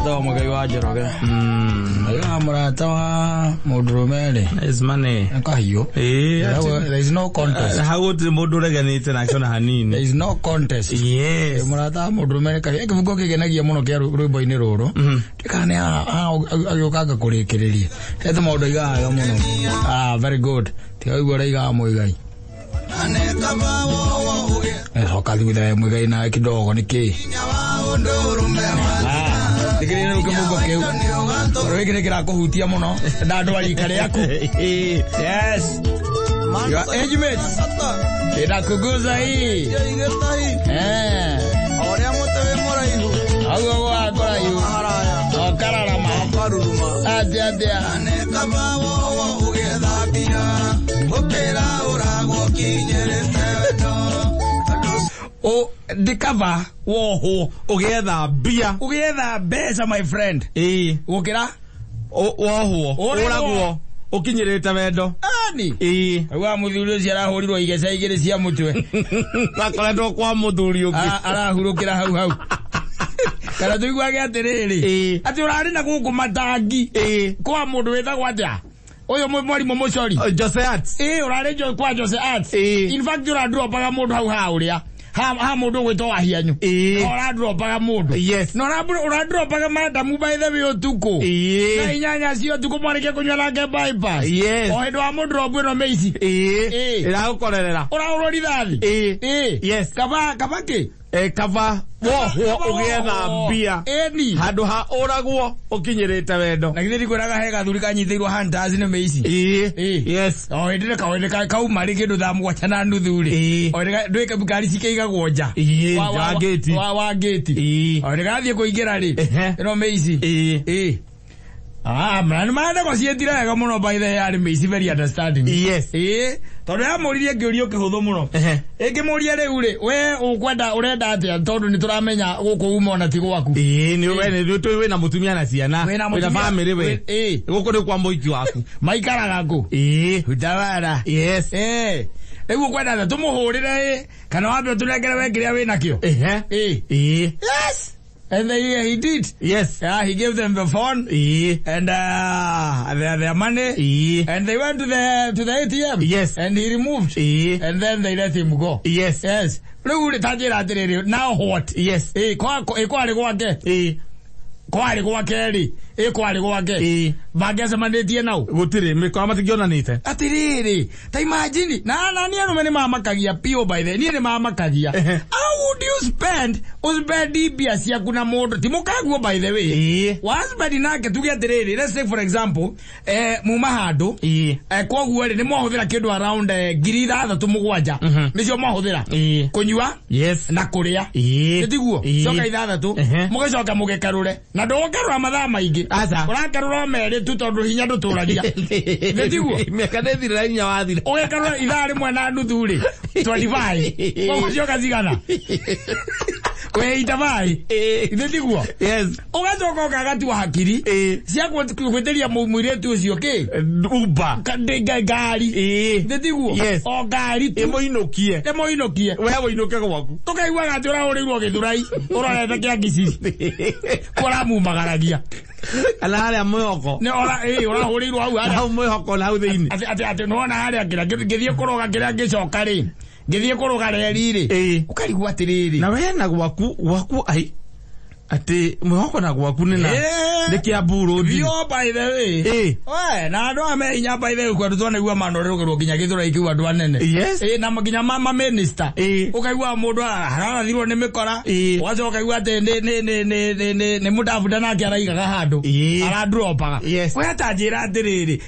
Mũrata wa Mũigai wa Njoroge. Mũigai wa mũrata wa mũndũrũme rĩ. Is money. Nĩ kahiũ. Ĩĩ. There is no contest. Hau gũtirĩ mũndũ ũreganĩte nake ona hanini. There is no contest. Yes. Mũrata wa mũndũrũme nĩ kahiũ. Kĩbungo kĩgenagia mũno kĩa rwĩmbo-inĩ rũrũ. Kana nĩ agĩũkanga kũrĩkĩrĩria. He tũmaũndũ aigaga wega mũno. Ah, very good. Tiga ũigua ũraigaga Mũigai. Coka thutha ya Mũigai nawe kidogo nĩ kĩĩ? Thikĩrĩria rĩu kĩbungo kĩu. Gĩkĩ nĩ kĩrakũhutia mũno. Ndandũ a rika rĩaku. Yes. Your age mates. Inakuguza hii. Eh. Hau ũguo kũraihu. Ũkararama. Atĩa atĩa. Ndikaba wohwo Ũgĩetha mbia. Ũgĩetha mbeca, my friend. Ĩĩ. Gũkĩra Wohwo. Ũragwo. Ũragwo. Ũkinyĩrĩte wendo. Ani. Ĩĩ. Wa mũthuri ũcio arahũrirwo igeca igĩrĩ cia mũtwe. Akoretwo kwa mũthuri ũngĩ. Arahurũkĩra hau hau. Kana tũiguage atĩrĩrĩ. Ĩĩ. Atĩ ũrarĩ na gũkũ matangi. Ĩĩ. Kwa mũndũ wĩtagwo atĩa? Ũyũ mwarimũ mũcori. Jose Arts. Ĩĩ, ũrarĩ kwa Jose Arts. Ĩĩ. In fact ũrandropaga mũndũ hau ha ũrĩa. Ha mũndũ ũgwĩtwo Wahianyu. Ĩĩ. Ũrandropaga mũndũ. Yes. Na ũrandropaga madamu by the way ũtukũ. Ĩĩ. Thaa 8 cia ũtukũ mwarĩkia kũnyua nake bypass. Yes. O hĩndĩ wa mũndropu ĩno mĩici. Ĩĩ. Ĩĩ. Ĩragũkorerera. Ũrahũrwo rithathi. Ĩĩ. Ĩĩ. Yes. Kaba kaba kĩ? Kaba wohwo ũgĩetha mbia. Ĩni. Handũ ha ũragwo ũkinyĩrĩte wendo. Na githĩ ndikwĩraga he gathuri kanyitĩirwo hunters nĩ mĩici. Ĩĩ. Ĩĩ. Yes. O hĩndĩ kaũndũ kauma rĩ kĩndũ thaa 7:30 rĩ. Ĩĩ. O hĩndĩ ndwĩke ngari cikĩigagwo nja. Ĩĩ, nja wa ngĩti. Wa ngĩti. Ĩĩ. O hĩndĩ gathiĩ kũingĩra rĩ. Ehe. Ĩno mĩici. Ĩĩ. Ĩĩ. Ah, mna manegotiatire wega mũno by the way arĩ mĩici very understanding. Yes. Ĩĩ, tondũ yamũririe kĩũria kĩhũthũ mũno. Ehe. Ĩngĩmũria rĩu rĩ, we ũkwenda ũrenda atĩa tondũ nĩ tũramenya gũkũ uma ona ti gwaku. Ĩĩ, nĩ we nĩ tũĩ wĩna mũtumia na ciana. Wĩna mũtumia. Family we. Ĩĩ. Gũkũ nĩ kwa mũhiki waku. Maikaraga kũ? Ĩĩ. Utawala. Yes. Ĩĩ. Rĩu ũkwenda atĩa tũmũhũrĩre ĩ kana wambe ũtũnengere we kĩrĩa wĩnakĩo? Ehe. Ĩĩ. Ĩĩ. Yes. And he did. Yes. Yeah, he gave them the phone Ĩĩ. and their money. Ĩĩ. And they went to the ATM. Yes. And he removed. Ĩĩ. And then they let him go. Yes. Yes. Rĩu rĩ ta njĩra atĩrĩrĩ, now what? Yes. Ĩ kwa ĩ kwarĩ gwake. Ĩĩ. Kwarĩ gwake rĩ. Ĩ kwarĩ gwake. Ĩĩ. Mangĩacemanĩtie nau. Gũtirĩ mĩkora matingĩonanĩte. Atĩrĩrĩ, ta imagine, na niĩ arũme nĩ mamakagia piũ by the way, niĩ nĩ mamakagia. Ehe. How would you spend ũspend mbia ciaku na mũndũ ti mũkaguo by the way. Ĩĩ. Wa spend nake tuge atĩrĩrĩ, let's say for example, muma handũ. Ĩĩ. Koguo rĩ nĩ mwahũthĩra kĩndũ around 6,000 7 nĩcio mwahũthĩra Ĩĩ. kũnyua Yes. na kũrĩa. Ĩĩ. Nĩtiguo? Ĩĩ. Coka 6 Ehe. mũgĩcoka mũgĩkarũre na ndũgũkarũra mathaa maingĩ. Aca. Ũrakarũra o merĩ tu tondũ hinya ndũtũragia. Nĩtiguo? Mĩaka nĩ thirĩra hinya wathira. Ũgĩkarũra 1:30 rĩ 25 koguo cioka cigana wĩita bai. Nĩtiguo? Yes. Ũgacoka ũkagatua hakiri Ĩĩ. cia gwĩtĩria mũirĩtu ũcio kĩ Uber. Ngari. Ĩĩ. Nĩtiguo? Yes. O ngari tu. Ĩmũinũkie. Ĩmũinũkie. We ũinũke gwaku. Tũkaiguaga atĩ ũrahũrĩirwo gĩthurai ũrorete kĩa ngiciri kũramumagaragia. Kana harĩa mwĩhoko. Nĩ ora ĩ ũrahũrĩirwo hau harĩa Hau mwĩhoko na hau thĩinĩ. Atĩ nĩwona harĩa kĩrĩa ngĩthiĩ kũrũga kĩrĩa ngĩcoka rĩ ngĩthiĩ kũrũga reri rĩ Ĩĩ. ũkarigwo atĩrĩrĩ. Na we na gwaku gwaku ai atĩ mwĩhoko na gwaku nĩ na Ĩĩ. nĩ Kiambu Road. Bio by the way. Ĩĩ. We, na andũ aya me hinya by the way kwandũ twanaigua manorĩrũgĩrwo nginya gĩthũrai kĩu andũ anene. Yes. Ĩĩ, na nginya ma minister. Ĩĩ. Ũkaigua mũndũ ararathirwo nĩ mĩkora. Ĩĩ. Ũgacoka ũkaigua atĩ nĩ mũdabuda nake araigaga handũ. Ĩĩ. Aradropaga. Yes. We ta njĩra atĩrĩrĩ,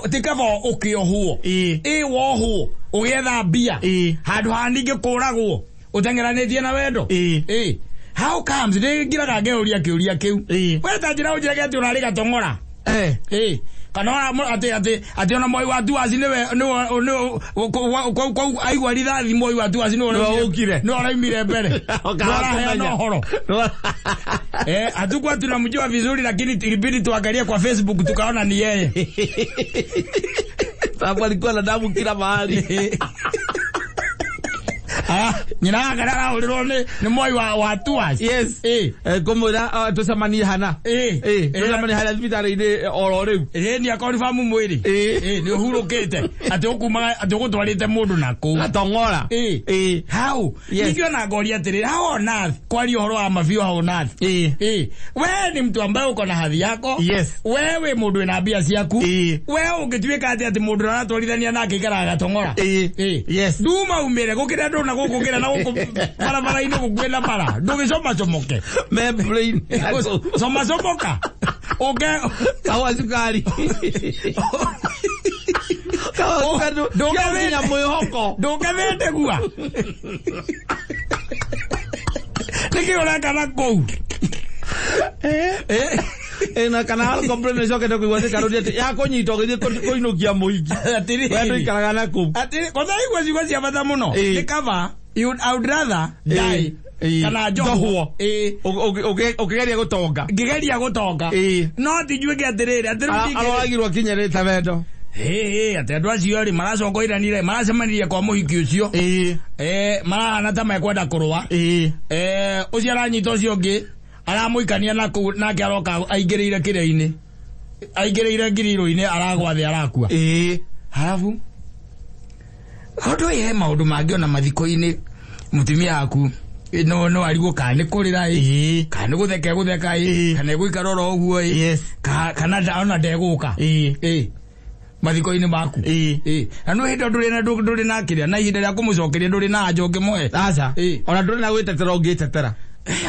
ti kaba ũkĩohwo. Ĩĩ. Ĩĩ wohwo ũgĩetha mbia. Ĩĩ. Handũ ha ningĩ kũragwo ũteng'eranĩtie na wendo. Ĩĩ. Ĩĩ. How comes nĩ ngiraga ngeuria kĩũria kĩu. Ĩĩ. We ta njĩra ũnjĩrage atĩ ũrarĩ gatong'ora. Eh. Ĩĩ. Kana atĩ atĩ ona mwai wa tuaci nĩwe nĩwe kau aigua rithathi mwai wa tuaci nĩwe Nĩwe ũkire. nĩwe ũraumire mbere. Nĩwe ũraheana ũhoro. Hatukuwa tunamjua vizuri lakini ilibidi tuangalie kwa Facebook tukaona ni yeye. Sababu alikuwa na damu kila mahali. Ah, Nyina wake arahũrĩrwo nĩ mwai wa tours. Yes. Ĩ. Ngũmwĩra tũcemanie hana. Ĩ. Ĩ, tũcemanie harĩa thibitarĩ-inĩ oro rĩu. Ĩ, nĩ akonfamu mwĩrĩ. Ĩ. Ĩ, nĩ ũhurũkĩte atĩ ũkumaga atĩ ũgũtwarĩte mũndũ na kũu. Gatong'ora. Ĩ. Ĩ. Hau. Yes. Ningĩ ona ngoria atĩrĩrĩ, how on earth kwaria ũhoro wa mabiũ how on earth? Ĩ. Ĩ. We ni mtu ambaye uko na hadhi yako. Yes. We wĩ mũndũ wĩna mbia ciaku. Ĩ. We ũngĩtuĩka atĩ mũndũ ũratwarithania nake aikaraga Gatong'ora. Ĩ. Ĩ. Yes. Nduma umĩre gũkĩra andũ na gũkũ kĩra na gũkũ barabara-inĩ gũkuĩ na bara. Ndũgĩcomacomoke. Membrane. Comacomoka. Ũke Kawa cukari. Kawa cukari. Ndũngĩthĩnja Nginya mwĩhoko. Ndũngĩthĩnde gua. Nĩkĩ ũreka na kũu? Ĩ, na kana complain ĩcokete kũigua atĩ karũri atĩ yakũnyita ũgĩthiĩ kũinũkia mũingĩ. Atĩrĩrĩ. We ndũikaraga na kũu. Atĩrĩ, kwanza igua ciugo cia bata mũno. Ĩ. Nĩ kaba, I would rather die Ĩ. kana njohwo. Njohwo. Ĩ. Ũkĩgeria gũtonga. Ngĩgeria gũtonga. Ĩ. No ti njuĩke atĩrĩrĩ, atĩ rĩu ndingĩ- Aroragirwo akinyĩrĩte wendo. Ĩ, atĩ andũ acio rĩ maracokoiranire, maracemanirie kwa mũhiki ũcio. Ĩ. Marahana ta mekwenda kũrũa. Ĩ. Ũcio aranyita ũcio ũngĩ, aramũikania na kũu nake aroka aingĩrĩire kĩrĩa-inĩ. Aingĩrĩire ngiriro-inĩ aragwa thĩ arakua. Ĩ. Halafu ũndũ ũyũ he maũndũ mangĩ ona mathiko-inĩ mũtumia waku no arigwo kana nĩ kũrĩra ĩ Ĩ. kana nĩ gũtheka egũtheka ĩ Ĩ. kana egũikara oro ũguo ĩ Yes. kana ona ndegũka Ĩ. ĩ mathiko-inĩ maku Ĩ. ĩ na no hĩndĩ ndũrĩ na ndũrĩ na kĩrĩa na ihinda rĩa kũmũcokeria ndũrĩ na anja ũngĩmũhe Aca. Ĩ. Ona ndũrĩ na gwĩtetera ũngĩtetera.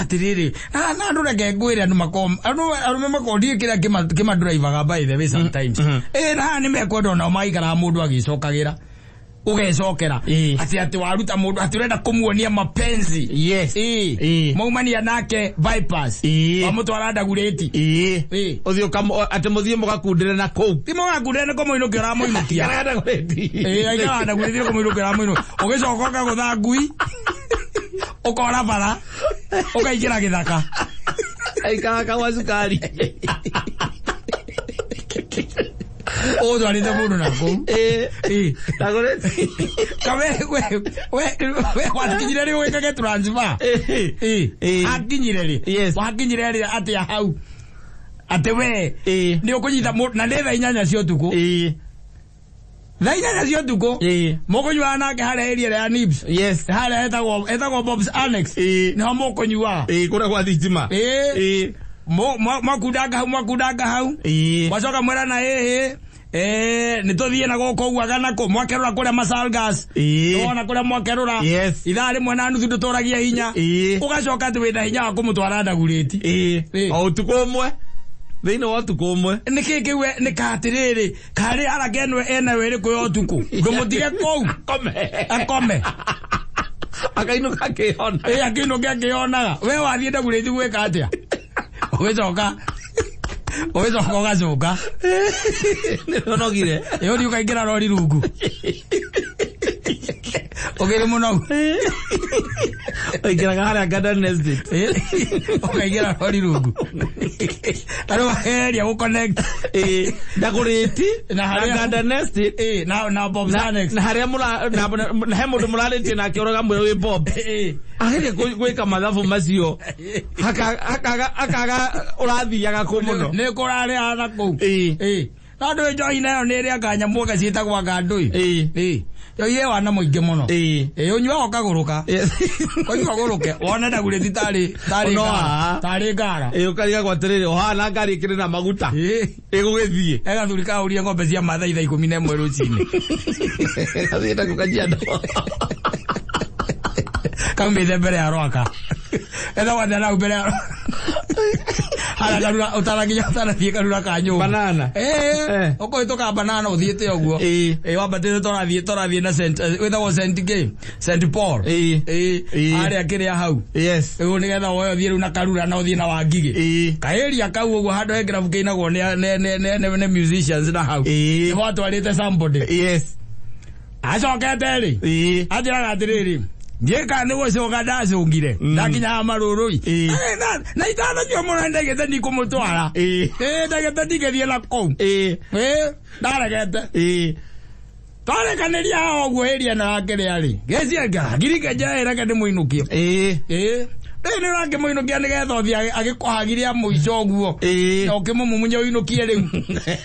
Atĩrĩrĩ, na andũ reke ngwĩre andũ makorwo andũ arũme makorwo ndiĩ kĩrĩa kĩmadrivaga by the way sometimes. Na haha nĩ mekwenda onao maikaraga mũndũ agĩcokagĩra ũgecokera Ĩ. atĩ waruta mũndũ atĩ ũrenda kũmuonia mapenzi. Yes. Ĩ. Ĩ. Maumania nake bypass. Ĩ. Wamũtwara ndagurĩti. Ĩ. Ĩ. Ũthiĩ atĩ mũthiĩ mũgakundĩre na kũu. Ti mũgakundĩre nĩ kũmũinũkia ũramũinũkia. Aikaraga ndagũrĩti. Ĩ, aikaraga ndagurĩti nĩ kũmũinũkia ũramũinũkia. Ũgĩcoka ũkagũtha ngui ũkora bara ũkaingĩra gĩthaka. Aikaraga kawa cukari. Ũtwarĩte mũndũ na kũu. Ĩ. Ĩ. Ndagũrĩti. Ka we wakinyire rĩ wĩkage transfer. Ĩ. Ĩ. Ĩ. Akinyire rĩ. Yes. Wakinyire rĩ atĩa hau. Atĩ we Ĩ. nĩ ũkũnyita mũndũ na nĩ thaa 8 cia ũtukũ. Ĩ. Thaa 8 cia ũtukũ. Ĩ. Mũkũnyuaga nake harĩa area ya Nibs. Yes. Harĩa etagwo Bob's Annex. Ĩ. Nĩho mũkũnyuaga. Ĩ, kũrĩa gwa thitima. Ĩ. Ĩ. Mwakundanga hau mwakundanga hau. Ĩ. Mwacoka mwerana ĩhĩ. Nĩ tũthiĩ na gũkũ ũguo agana kũ mwakerũra kũrĩa Masalgas. Ĩ. Wona kũrĩa mwakerũra. Yes. Ithaa rĩmwe na nuthu ndũtũragia hinya. Ĩ. Ũgacoka atĩ wĩna hinya wa kũmũtwara ndagurĩti. Ĩ. Ĩ. O ũtukũ ũmwe. Thĩinĩ wa ũtukũ ũmwe. Nĩkĩ kĩu nĩ katĩrĩrĩ karĩ haraka ĩno ena wĩrĩ kwĩ ũtukũ ndũmũtige kũu Akome. akome. Akainũka akĩhona. Ĩ, akĩinũke akĩonaga we wathiĩ ndagurĩti gwĩka atĩa ũgĩcoka ũgacũka. Nĩũnogire. Ĩ, ũthiĩ ũkaingĩra rori rungu ũkĩrĩ mũnogu. Ũingĩraga harĩa Garden Estate. Ĩ, ũkaingĩra rori rungu arĩ wageria gũ-connect. Ĩ, ndagũrĩti Na harĩa- na Garden Estate. Ĩ, na Bob's Annex. Na harĩa na he mũndũ mũrarĩtie nake ũraga mwĩra wĩ Bob. Ĩ. Ageria gwĩka mathabu macio akaga ũrathiaga kũ mũno. Nĩ kũrarĩha na kũu. Ĩ. Ĩ. No ndũĩ njohi nayo nĩ ĩrĩa kanyamũ anga ciĩtagwo anga ndũĩ. Ĩ. Ĩ. Njohi ĩ wana mũingĩ mũno. Ĩ. Ĩ, ũnyuaga ũkagũrũka. Ũnyua ũgũrũke wone ndagurĩti tarĩ Ũnoa. ngara. Tarĩ ngara. Ĩ, ũkarigagwo atĩrĩrĩ ũhana ngari ĩkĩrĩ na maguta. Ĩ. Ĩgũgĩthiĩ. He gathuri kahũrire ng'ombe cia Maathai thaa 11 rũcinĩ. Gathiĩte kũ Kajiado. Kaumĩte mbere ya Rwaka. Etha wathiĩ nau mbere ya Harĩa karura ũtarakinya ũtanathiĩ karura ka nyũmba. Banana. Ĩ, ũkũhĩtũka banana ũthiĩte ũguo. Ĩ. Ĩ, wambatĩte tũrathiĩ na Saint wĩtagwo Saint K Saint Paul. Ĩ. Ĩ, Ĩ. harĩa kĩrĩa hau. Yes. Rĩu nĩgetha woe ũthiĩ rĩu na karura na ũthiĩ na Wangigĩ. Ĩ. Kaĩria kau ũguo handũ he kĩrabu kĩinagwo nĩ musicians na hau. Ĩ. Nĩho atwarĩte somebody. Yes. Acokete rĩ. Ĩ. Anjĩraga atĩrĩrĩ, ndiĩ kana nĩ gũcũnga ndacũngire ndakinya haha marũrũi. Ĩ. Na itananyua mũno ndaigĩte ndikũmũtwara. Ĩ. Ĩ, ndaigĩte ndingĩthiĩ na kũu. Ĩ. Ĩ, ndaregete. Ĩ. Twarekanĩria haha ũguo ĩria ĩno ya kĩrĩa rĩ. Gĩcia ngirike njaĩreke ndĩmũinũkie. Ĩĩ. Ĩĩ. Rĩu nĩ ũrakĩmũinũkia nĩgetha ũthiĩ agĩkũhagiria mũico ũguo. Ĩĩ. Na ũkĩmũmumunye ũinũkie rĩu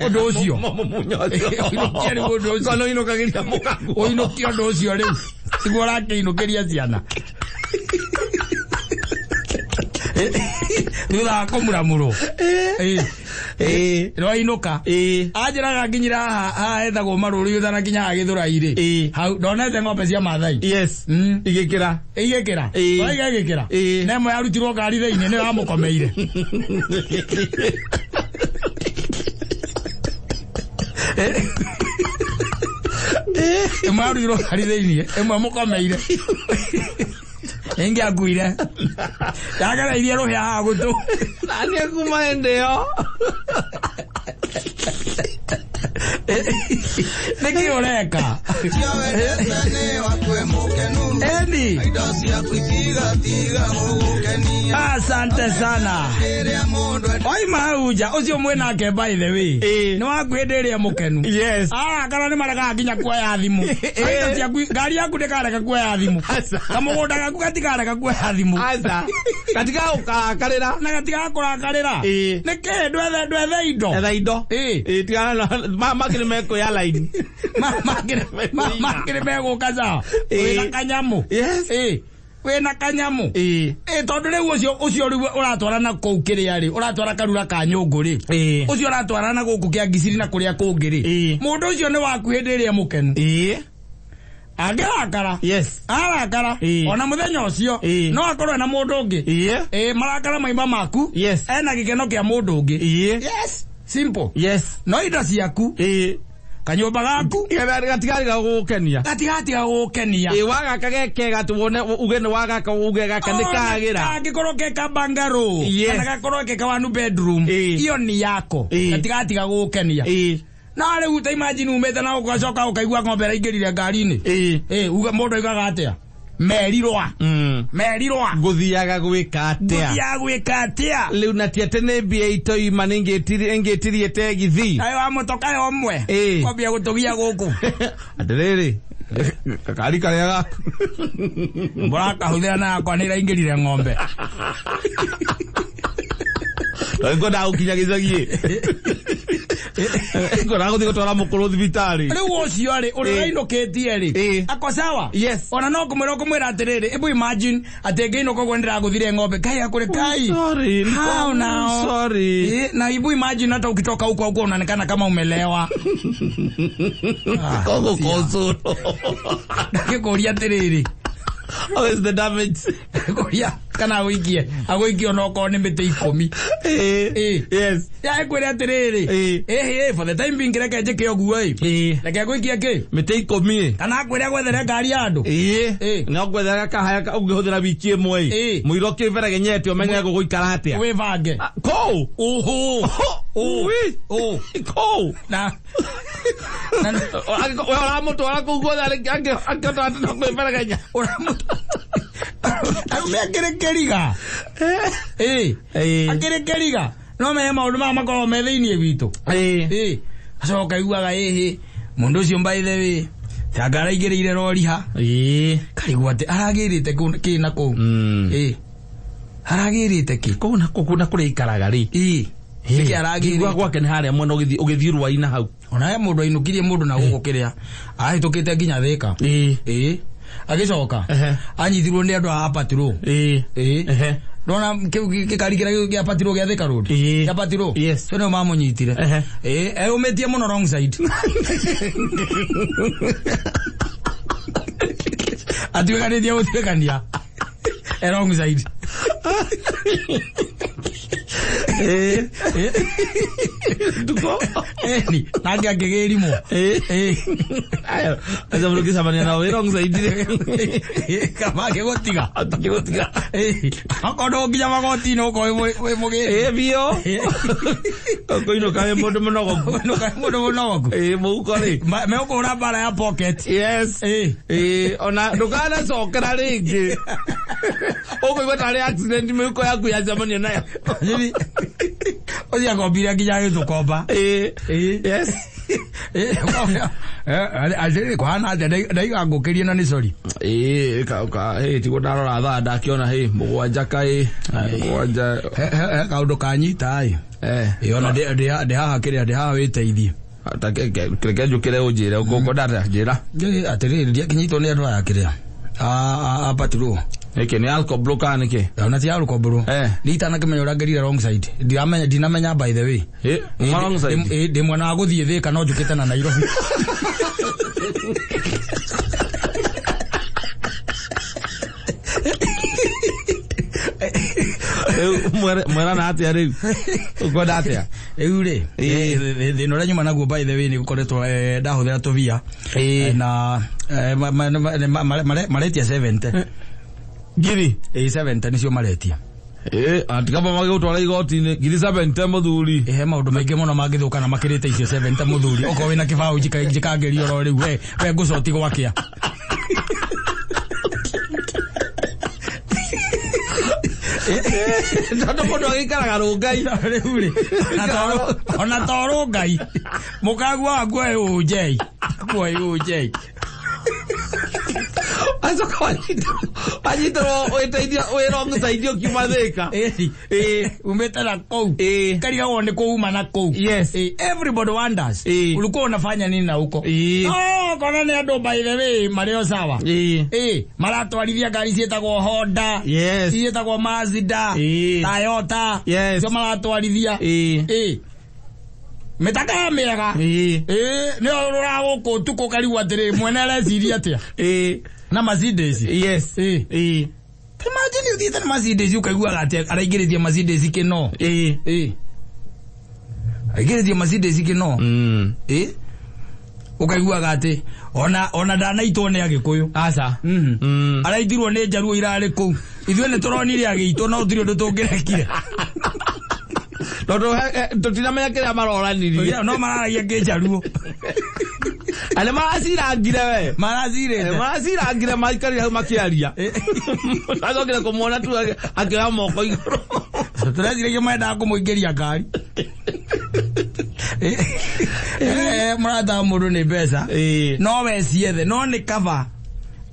ũndũ ũcio. Mũmumunyo ũcio. Ũinũkie rĩu ũndũ ũcio. Kono ũinũkagĩria mũkaguo. Ũinũkie ũndũ ũcio rĩu. Tiguo ũrakĩinũkĩria ciana. Thutha wa kũmuramurwo. Ĩĩ. Ĩĩ. Rwainũka. Ĩĩ. Anjĩraga nginyĩra haha haha ethagwo marũri ũtanakinya haha Gĩthũrai rĩ. Ĩĩ. Hau ndonete ng'ombe cia Maathai. Yes. Igĩkĩra. Igĩkĩra. Ĩĩ. Waiga ĩgĩkĩra. Ĩĩ. Na ĩmwe yarutirwo ngari thĩinĩ nĩyo yamũkomeire. Ĩmwe yarutirwo ngari thĩinĩ, ĩmwe mũkomeire. Ĩngĩ akuire. Yagereirie rũhĩa haha gũtũ. Nani akuma hĩndĩ ĩyo? Nĩkĩ ũreka? Eni. Asante sana. Oima hau nja ũcio mwĩnake by the way. Ĩĩ. Nĩ waku hĩndĩ ĩrĩa mũkenu. Yes. Arakara nĩ maregaga nginya kuoya thimũ. Indo ciaku ngari yaku ndĩkarega kuoya thimũ. Aca. Kamũgũnda gaku gatikarega kuoya thimũ. Aca. Gatiga gũkarakarĩra. Na gatigakũrakarĩra. Ĩĩ. Nĩkĩ ndwethe ndwethe indo. Etha indo. Ĩĩ. Ĩĩ tigana na mangĩ nĩ mekuoya line. Mangĩ nĩ megũka sawa. Ĩĩ. Wĩna kanyamũ. Yes. Ĩĩ. Wĩna kanyamũ. Ĩĩ. Ĩĩ tondũ rĩu ũcio ũcio rĩu ũratwarana kũu kĩrĩa rĩ ũratwara karura ka nyũngũ rĩ Ĩĩ. ũcio ũratwarana gũkũ kĩa ngiciri na kũrĩa kũngĩ rĩ Ĩĩ. mũndũ ũcio nĩ waku hĩndĩ ĩrĩa mũkenu Ĩĩ. angĩrakara Yes. arakara Ĩĩ. ona mũthenya ũcio Ĩĩ. no akorwo na mũndũ ũngĩ Ĩĩ. Ĩĩ marakara maima maku Yes. ena gĩkeno kĩa mũndũ ũngĩ Ĩĩ. Yes. Simple. Yes. No indo ciaku Ĩĩ. kanyũmba gaku Gatigariga gũgũkenia. gatigatiga gũgũkenia. Ĩĩ wagaka gekega atĩ wone uge nĩ wagaka uge gaka nĩ kagĩra. Kangĩkorwo ke ka bungalow Yes. kana gakorwo ke ka one bedroom Ĩĩ. iyo ni yako Ĩĩ. gatigatiga gũgũkenia. Ĩĩ. Na rĩu ta imagine umĩte na ũgacoka ũkaigua ng'ombe ĩraingĩrire ngari-inĩ. Ĩĩ. Ĩĩ uga mũndũ aigaga atĩa? Merirwa. Merirwa. Ngũthiaga gwĩka atĩa? Ngũthiaga gwĩka atĩa? Rĩu na ti atĩ nĩ mbia itoima nĩngĩtirie tegithi. Nayo wa mũtoka yo ũmwe. Ĩĩ. Kwambia gũtũgia gũkũ. Atĩrĩrĩ, gakari karĩa gaku. Mũrakahũthĩra na yakwa nĩ ĩraingĩrire ng'ombe. Ngwendaga gũkinya gĩcagi. Ngwendaga gũthiĩ gũtwara mũkũrũ thibitarĩ. Rĩu ũcio rĩ ũrĩa Ĩĩ. ũrainũkĩtie rĩ Ĩĩ. ako sawa. Yes. Ona no kũmwĩra ũkũmwĩra atĩrĩrĩ ĩbu imagine atĩ ngĩinũka ũguo nĩndĩragũthire ng'ombe Ngai akũrĩ Ngai. Sorry. How now? Sorry. Eh, na ibu imagine hata ukitoka huko huko unaonekana kama umelewa. Ah, Kogo konsolo. Ndagĩkũria atĩrĩrĩ How is the damage? kũria kana agũikie agũikie onokorwo nĩ mĩtĩ ikũmi. Ĩĩ. Ĩĩ. Yes. Ya ĩkwĩre atĩrĩrĩ Ĩĩ. ĩhĩ for the time being reke njĩke ũguo ĩ Ĩĩ. reke ngũikie kĩ Mĩtĩ ikũmi. kana akwĩre gwethere ngari ya andũ. Ĩĩ. Ĩĩ. No ngwethera kahaya ũngĩhũthĩra wiki ĩmwe ĩ. Ĩĩ. Mũiro kĩberegenyete ũmenye gũgũikara atĩa. Wĩbange. Kũu. Ũhũ. Ui. Ũ. Kũu. Na na We ũramũtwara kũu guothe angĩhota atĩ no kwĩberegenya. Arũme akĩrĩ kĩriga. Ĩĩ. Ĩĩ. Akĩrĩ kĩriga. No menye maũndũ maya makoragwo me thĩinĩ witũ. Ĩĩ. Ĩĩ. Acoka aiguaga ĩhĩ mũndũ ũcio by the way tanga araingĩrĩire rori ha Ĩĩ. karigwo atĩ aragĩrĩte kĩ na kũu. Ĩĩ. Aragĩrĩte kĩ? Kũu na kũu na kũrĩa ikaraga rĩ. Ĩĩ. Nĩkĩ Ngigua aragĩrĩte? gwake nĩ harĩa mwena ũgĩthiĩ rũa-inĩ hau. Ona he mũndũ ainũkirie mũndũ na gũkũ kĩrĩa ahĩtũkĩte nginya Thĩka. Ĩĩ. Ĩĩ. Agĩcoka Ehe. anyitirwo nĩ andũ a patrol. Ĩĩ. Ĩĩ. Ehe. Ndona kĩu gĩkari kĩrĩa gĩa patrol gĩa Thĩka Road. Ĩĩ. Gĩa patrol. Yes. So nĩo mamũnyitire. Ehe. Ĩĩ, eyũmĩtie mũno wrong side. Atuĩkanĩtie gũtuĩkania. E wrong side. Ĩĩ. Nduko. Ĩni, nake akĩgĩrimwo. Ĩĩ. Ĩĩ. Ayo, aca mũndũ ũngĩcemania nao wĩ wrong side rĩ. Kaba akĩgũtiga. Akĩgũtiga. Ĩĩ. Okorwo ndũgũkinya magoti-inĩ ũkorwo wĩ mũgĩri. Ĩĩ biũ. Ũkũinũka wĩ mũndũ mũnogoku. Ũinũka wĩ mũndũ mũnogoku. Ĩĩ mũhuko rĩ. Megũkũhũra mbara ya pocket. Yes. Ĩĩ. Ĩĩ, ona ndũkanacokera rĩngĩ. Ũkũigua tarĩ accident mĩhuko yaku yacemania nayo. Hivi ũcio akombire nginya agĩtũkomba. Ĩĩ. Ĩĩ. Yes. Atĩrĩrĩ kũhana atĩa ndaiga ngũkĩrie na nĩ sorry. Ĩĩ ka ka ĩ tiguo ndarora thaa ndakiona hĩ mũgwanja kaĩ mũgwanja. He kaũndũ kanyita ĩ. Eh. Ĩ ona ndĩ haha kĩrĩa ndĩ haha wĩteithie. Ta reke njũkĩre ũnjĩre ũkwenda atĩa njĩra. Atĩrĩrĩ ndiakinyitwo nĩ andũ aya kĩrĩa. A patrol. Nĩkĩ nĩ alcohol kana nĩkĩ? Ona ti alcohol. Eh. Ni itanakĩmenya ũrĩa ngerire wrong side. Ndiramenya ndinamenya by the way. Ĩ uma wrong side. Ndĩ mwena wa gũthiĩ Thĩka no njũkĩte na Nairobi. Rĩu mwerana atĩa rĩu? Ũkwenda atĩa? Rĩu rĩ, thĩna ũrĩa nyuma naguo by the way nĩ gũkoretwo ndahũthĩra tũvia na maretia 70. Ngiri? Ĩ 70 nĩcio maretia. Ĩ atikaba magĩgũtwara igoti-inĩ ngiri 70 mũthuri. He maũndũ maingĩ mũno mangĩthũka na makĩrĩte icio 70 mũthuri. Okorwo wĩna kĩbaũ njikangĩrio oro rĩu we ngũcoti gwakĩa. Tondũ mũndũ agĩikaraga rũngai. Rĩu rĩ, ona to rũngai. Mũkagua wakuoe ũnjei. Kuoe ũnjei. Acoka wanyitĩrwo wĩteithia wĩ wrong side ũkiuma Thĩka. Ĩ umĩte na kũu. Ĩ. Karigagwo nĩ kũuma na kũu. Yes. Ĩ, everybody wonders. Ĩ. Ulikuwa unafanya nini na huko? Ĩ. No, kona nĩ andũ by the way marĩ o sawa. Ĩ. Ĩ, maratwarithia ngari ciĩtagwo Honda. Yes. Ciĩtagwo Mazda. Ĩ. Toyota. Yes. Cio maratwarithia. Ĩ. Ĩ. Mĩtaka ya mĩega. Ĩ. Ĩ, nĩ ũrũraga gũkũ ũtukũ ũkarigwo atĩrĩ mwene areciria atĩa. Ĩ. Na Mercedes. Yes. Ĩ. Ĩ. Imagine ũthiĩte na Mercedes ũkaiguaga atĩ araingĩrĩtie Mercedes kĩno. Ĩ. Ĩ. Aingĩrĩtie Mercedes kĩno. Mm. Ĩ. Ũkaiguaga atĩ ona ndanaitwo nĩ Agĩkũyũ. Aca. Mhm. Mm. Araitirwo nĩ njaruo irarĩ kũu. Ithuĩ nĩ tũronire agĩitwo no tũtirĩ ũndũ tũngĩrekire. Tondũ tũtinamenya kĩrĩa maroranirie. No mararagia kĩnjaruo. Na nĩ maracirangire we. Maracirĩte. Maracirangire maikarire hau makĩaria. Acokire kũmuona tu akĩoya moko igũrũ. Tũreciragia mendaga kũmũingĩria ngari. Mũrata wa mũndũ nĩ mbeca. Ĩ. No we ciethe, no nĩ kaba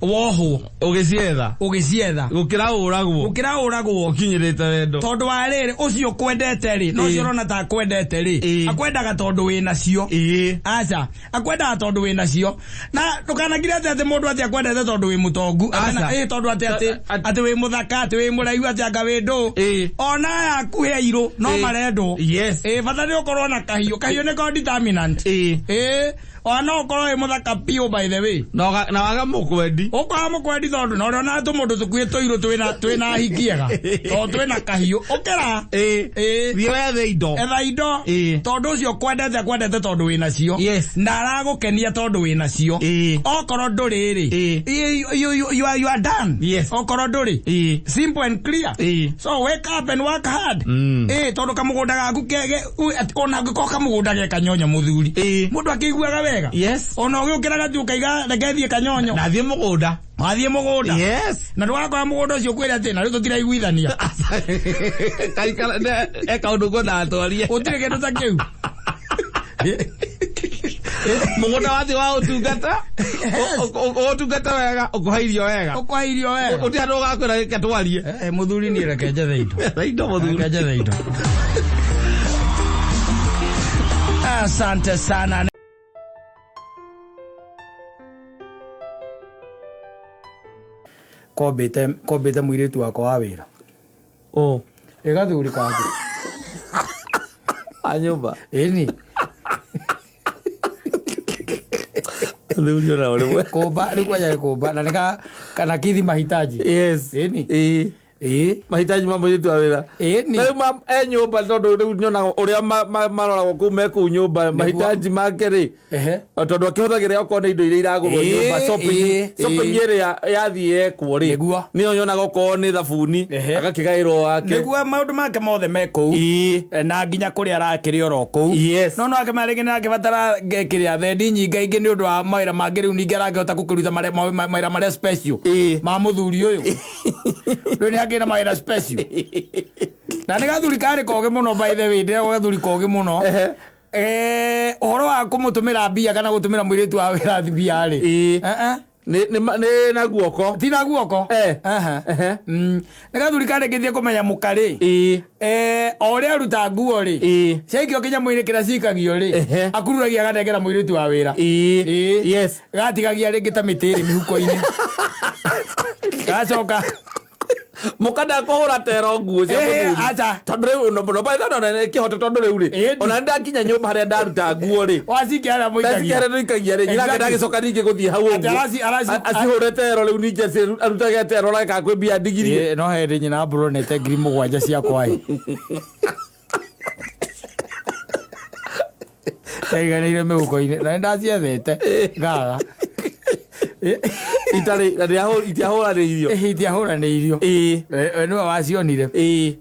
wohwo Ũgĩcietha. ũgĩcietha. Gũkĩra ũragwo. Gũkĩra ũragwo. Ũkinyĩrĩte wendo. Tondũ wa rĩrĩ ũcio ũkwendete rĩ, no ũcio ũrona ta akwendete rĩ, Ĩ. akwendaga tondũ wĩnacio. Ĩ. Aca, akwendaga tondũ wĩnacio. Na ndũkanakire atĩ atĩ mũndũ atĩ akwendete tondũ wĩ mũtongu. Aca. Ĩ tondũ atĩ atĩ atĩ wĩ mũthaka, atĩ wĩ mũraihu, atĩ anga wĩ ndũ. Ĩ. Ona aya akuhĩ airũ no Ĩ. marendwo. Yes. Ĩ bata nĩ ũkorwo na kahiũ. Kahiũ nĩko determinant. Ĩ. Ĩ, ona no ũkorwo wĩ mũthaka biũ by the way. Na waga mũkwendi. Ũkaga mũkwendi tondũ na ũrĩa tũmũndũ tũkuĩ tũirũ twĩna hiki ega. Tondũ twĩna kahiũ. Ũkĩra. Ĩ. Ĩ. Thiĩ wethe indo. Etha indo. Ĩ. Tondũ ũcio kwendete kwendete tondũ wĩnacio. Yes. Na aragũkenia tondũ wĩnacio. Ĩ. Okorwo ndũrĩ rĩ. Ĩ. You are done. Yes. Okorwo ndũrĩ. Ĩ. Simple and clear. Ĩ. So wake up and work hard. Mm. Ĩ tondũ kamũgũnda gaku kege ona angĩkorwo kamũgũnda ge kanyonyo mũthuri. Ĩ. Mũndũ akĩiguaga wega. Yes. Ona ũgĩũkĩraga tu ũkaiga reke thiĩ kanyonyo. Nathiĩ mũgũnda. Wathiĩ mũgũnda. Yes. Na ndũgakora mũgũnda ũcio ũkwĩre atĩ na rĩu tũtiraiguithania. Kaikara e kaũndũ ngwendaga twarie. Gũtirĩ kĩndũ ta kĩu. Mũgũnda wathiĩ wa ũtungata. Ũtungata wega, ũkũhe irio wega. Ũkũhe irio wega. Gũtirĩ handũ ũgakwĩra reke twarie. Mũthuri niĩ reke njethe indo. Etha indo mũthuri. Reke njethe indo. Asante sana. Kombĩte mũirĩtu wakwa wa wĩra. Ũ. Ĩ gathuri kangĩ. A nyũmba. Ĩni. Thuri ona ũrĩ Kũmba rĩu kwanja nĩ kũmba na nĩ kana kithi mahitaji. Yes. Ĩni. Ĩ. Ĩ. Mahitaji ma mũirĩtu wa wĩra. Ĩni. Na rĩu e nyũmba tondũ rĩu nyonaga ũrĩa maroragwo kũu me kũu nyũmba mahitaji make rĩ. Ehe. Tondũ akĩhũthagĩra okorwo nĩ indo iria iragũrwo nyũmba shopping shopping ĩrĩa yathiĩ yekwo rĩ. Nĩguo. Nĩyo nyonaga okorwo nĩ thabuni Ehe. agakĩgaĩrwo wake. Nĩguo maũndũ make mothe me kũu. Ĩ. Na nginya kũrĩa arakĩrĩ oro kũu. Yes. No akĩmenya rĩngĩ nĩarakĩbatara kĩrĩa thendi nyingaingĩ nĩ ũndũ wa mawĩra mangĩ rĩu ningĩ arakĩhota gũkĩruta mawĩra marĩa special. Ĩ. Ma mũthuri ũyũ. Rĩu nĩakĩrĩ na mawĩra special. Na nĩ gathuri karĩ kogĩ mũno by the way, ndĩragwo gathuri kogĩ mũno. Ehe. Ũhoro wa kũmũtũmĩra mbia kana gũtũmĩra mũirĩtu wa wĩra mbia rĩ, Ĩĩ. Eh, eh. Nĩ na guoko. Ti na guoko. Eh. Aha. Ehe. Nĩ gathuri karĩkĩtie kũmenya mũka rĩ, Ĩĩ. O ũrĩa aruta nguo rĩ, Ĩĩ. ciaikio kĩnyamũ-inĩ kĩrĩa cikagio rĩ, Ehe. akururagia aganengera mũirĩtu wa wĩra. Ĩĩ. Ĩĩ. Yes. Gatigagia rĩngĩ ta mĩtĩ ĩrĩ mĩhuko-inĩ, gacoka. Mũka ndakũhũra tero nguo cia Eh, mũthuri. acha. Tondũ rĩu no kĩhoto, tondũ rĩu rĩ, Ĩĩ. ona nĩndakinya nyũmba harĩa ndaruta nguo rĩ, Wacikia harĩa mũikagia. ndacikia harĩa ndũikagia rĩ, nyina Exactly. ndagĩcoka ningĩ gũthiĩ hau Atĩ ũguo araci- acihũre tero rĩu, ningĩ arutage tero reka kwĩ mbia ndigirie. Ĩĩ, no hĩndĩ nyina mbũronete 7,000 ciakwa ĩ ndaiganĩire mĩhuko-inĩ na nĩ ndaciethete ngaga. Itarĩ na itiahũranĩirio. Itiahũranĩirio. Ĩĩ. Nĩwe wacionire. Ĩĩ.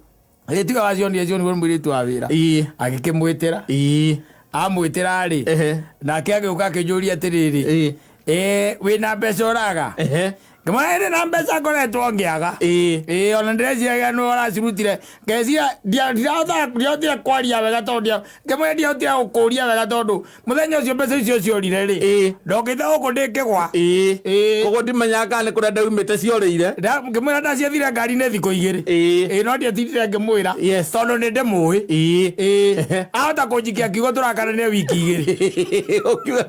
Ĩ, tiwe wacionire, cionirwo nĩ mũirĩtu wa wĩra. Ĩĩ. Agĩkĩmwĩtĩra. Ĩĩ. Amwĩtĩra rĩ, Ehe. nake agĩũka akĩnjũria atĩrĩrĩ, Ĩĩ. "Ĩ, wĩna mbeca ũraga?" Ehe. Ngĩmwĩra ĩrĩ na mbeca ngoretwo ngĩaga. Ĩĩ. Ĩĩ, ona ndĩreciragia nĩwe ũracirutire. Ngeciria ndiahotire kwaria wega tondũ ngĩmwĩra ndiahotire gũkũria wega tondũ mũthenya ũcio mbeca icio ciorire rĩ, Ĩĩ. ndokĩte gũkũ ndĩkĩgwa. Ĩĩ. Ĩĩ. Koguo ndimenyaga kana nĩ kũrĩa ndaumĩte ciorĩire. Ngĩmwĩra ndaciethire ngari-inĩ thikũ 2. Ĩĩ. Ĩĩ, no ndiatindire ngĩmwĩra Yes. tondũ nĩ ndĩmũĩ. Ĩĩ. Ĩĩ, ahota kũnjikia kiugo tũrakarania wiki 2. Ũkiuga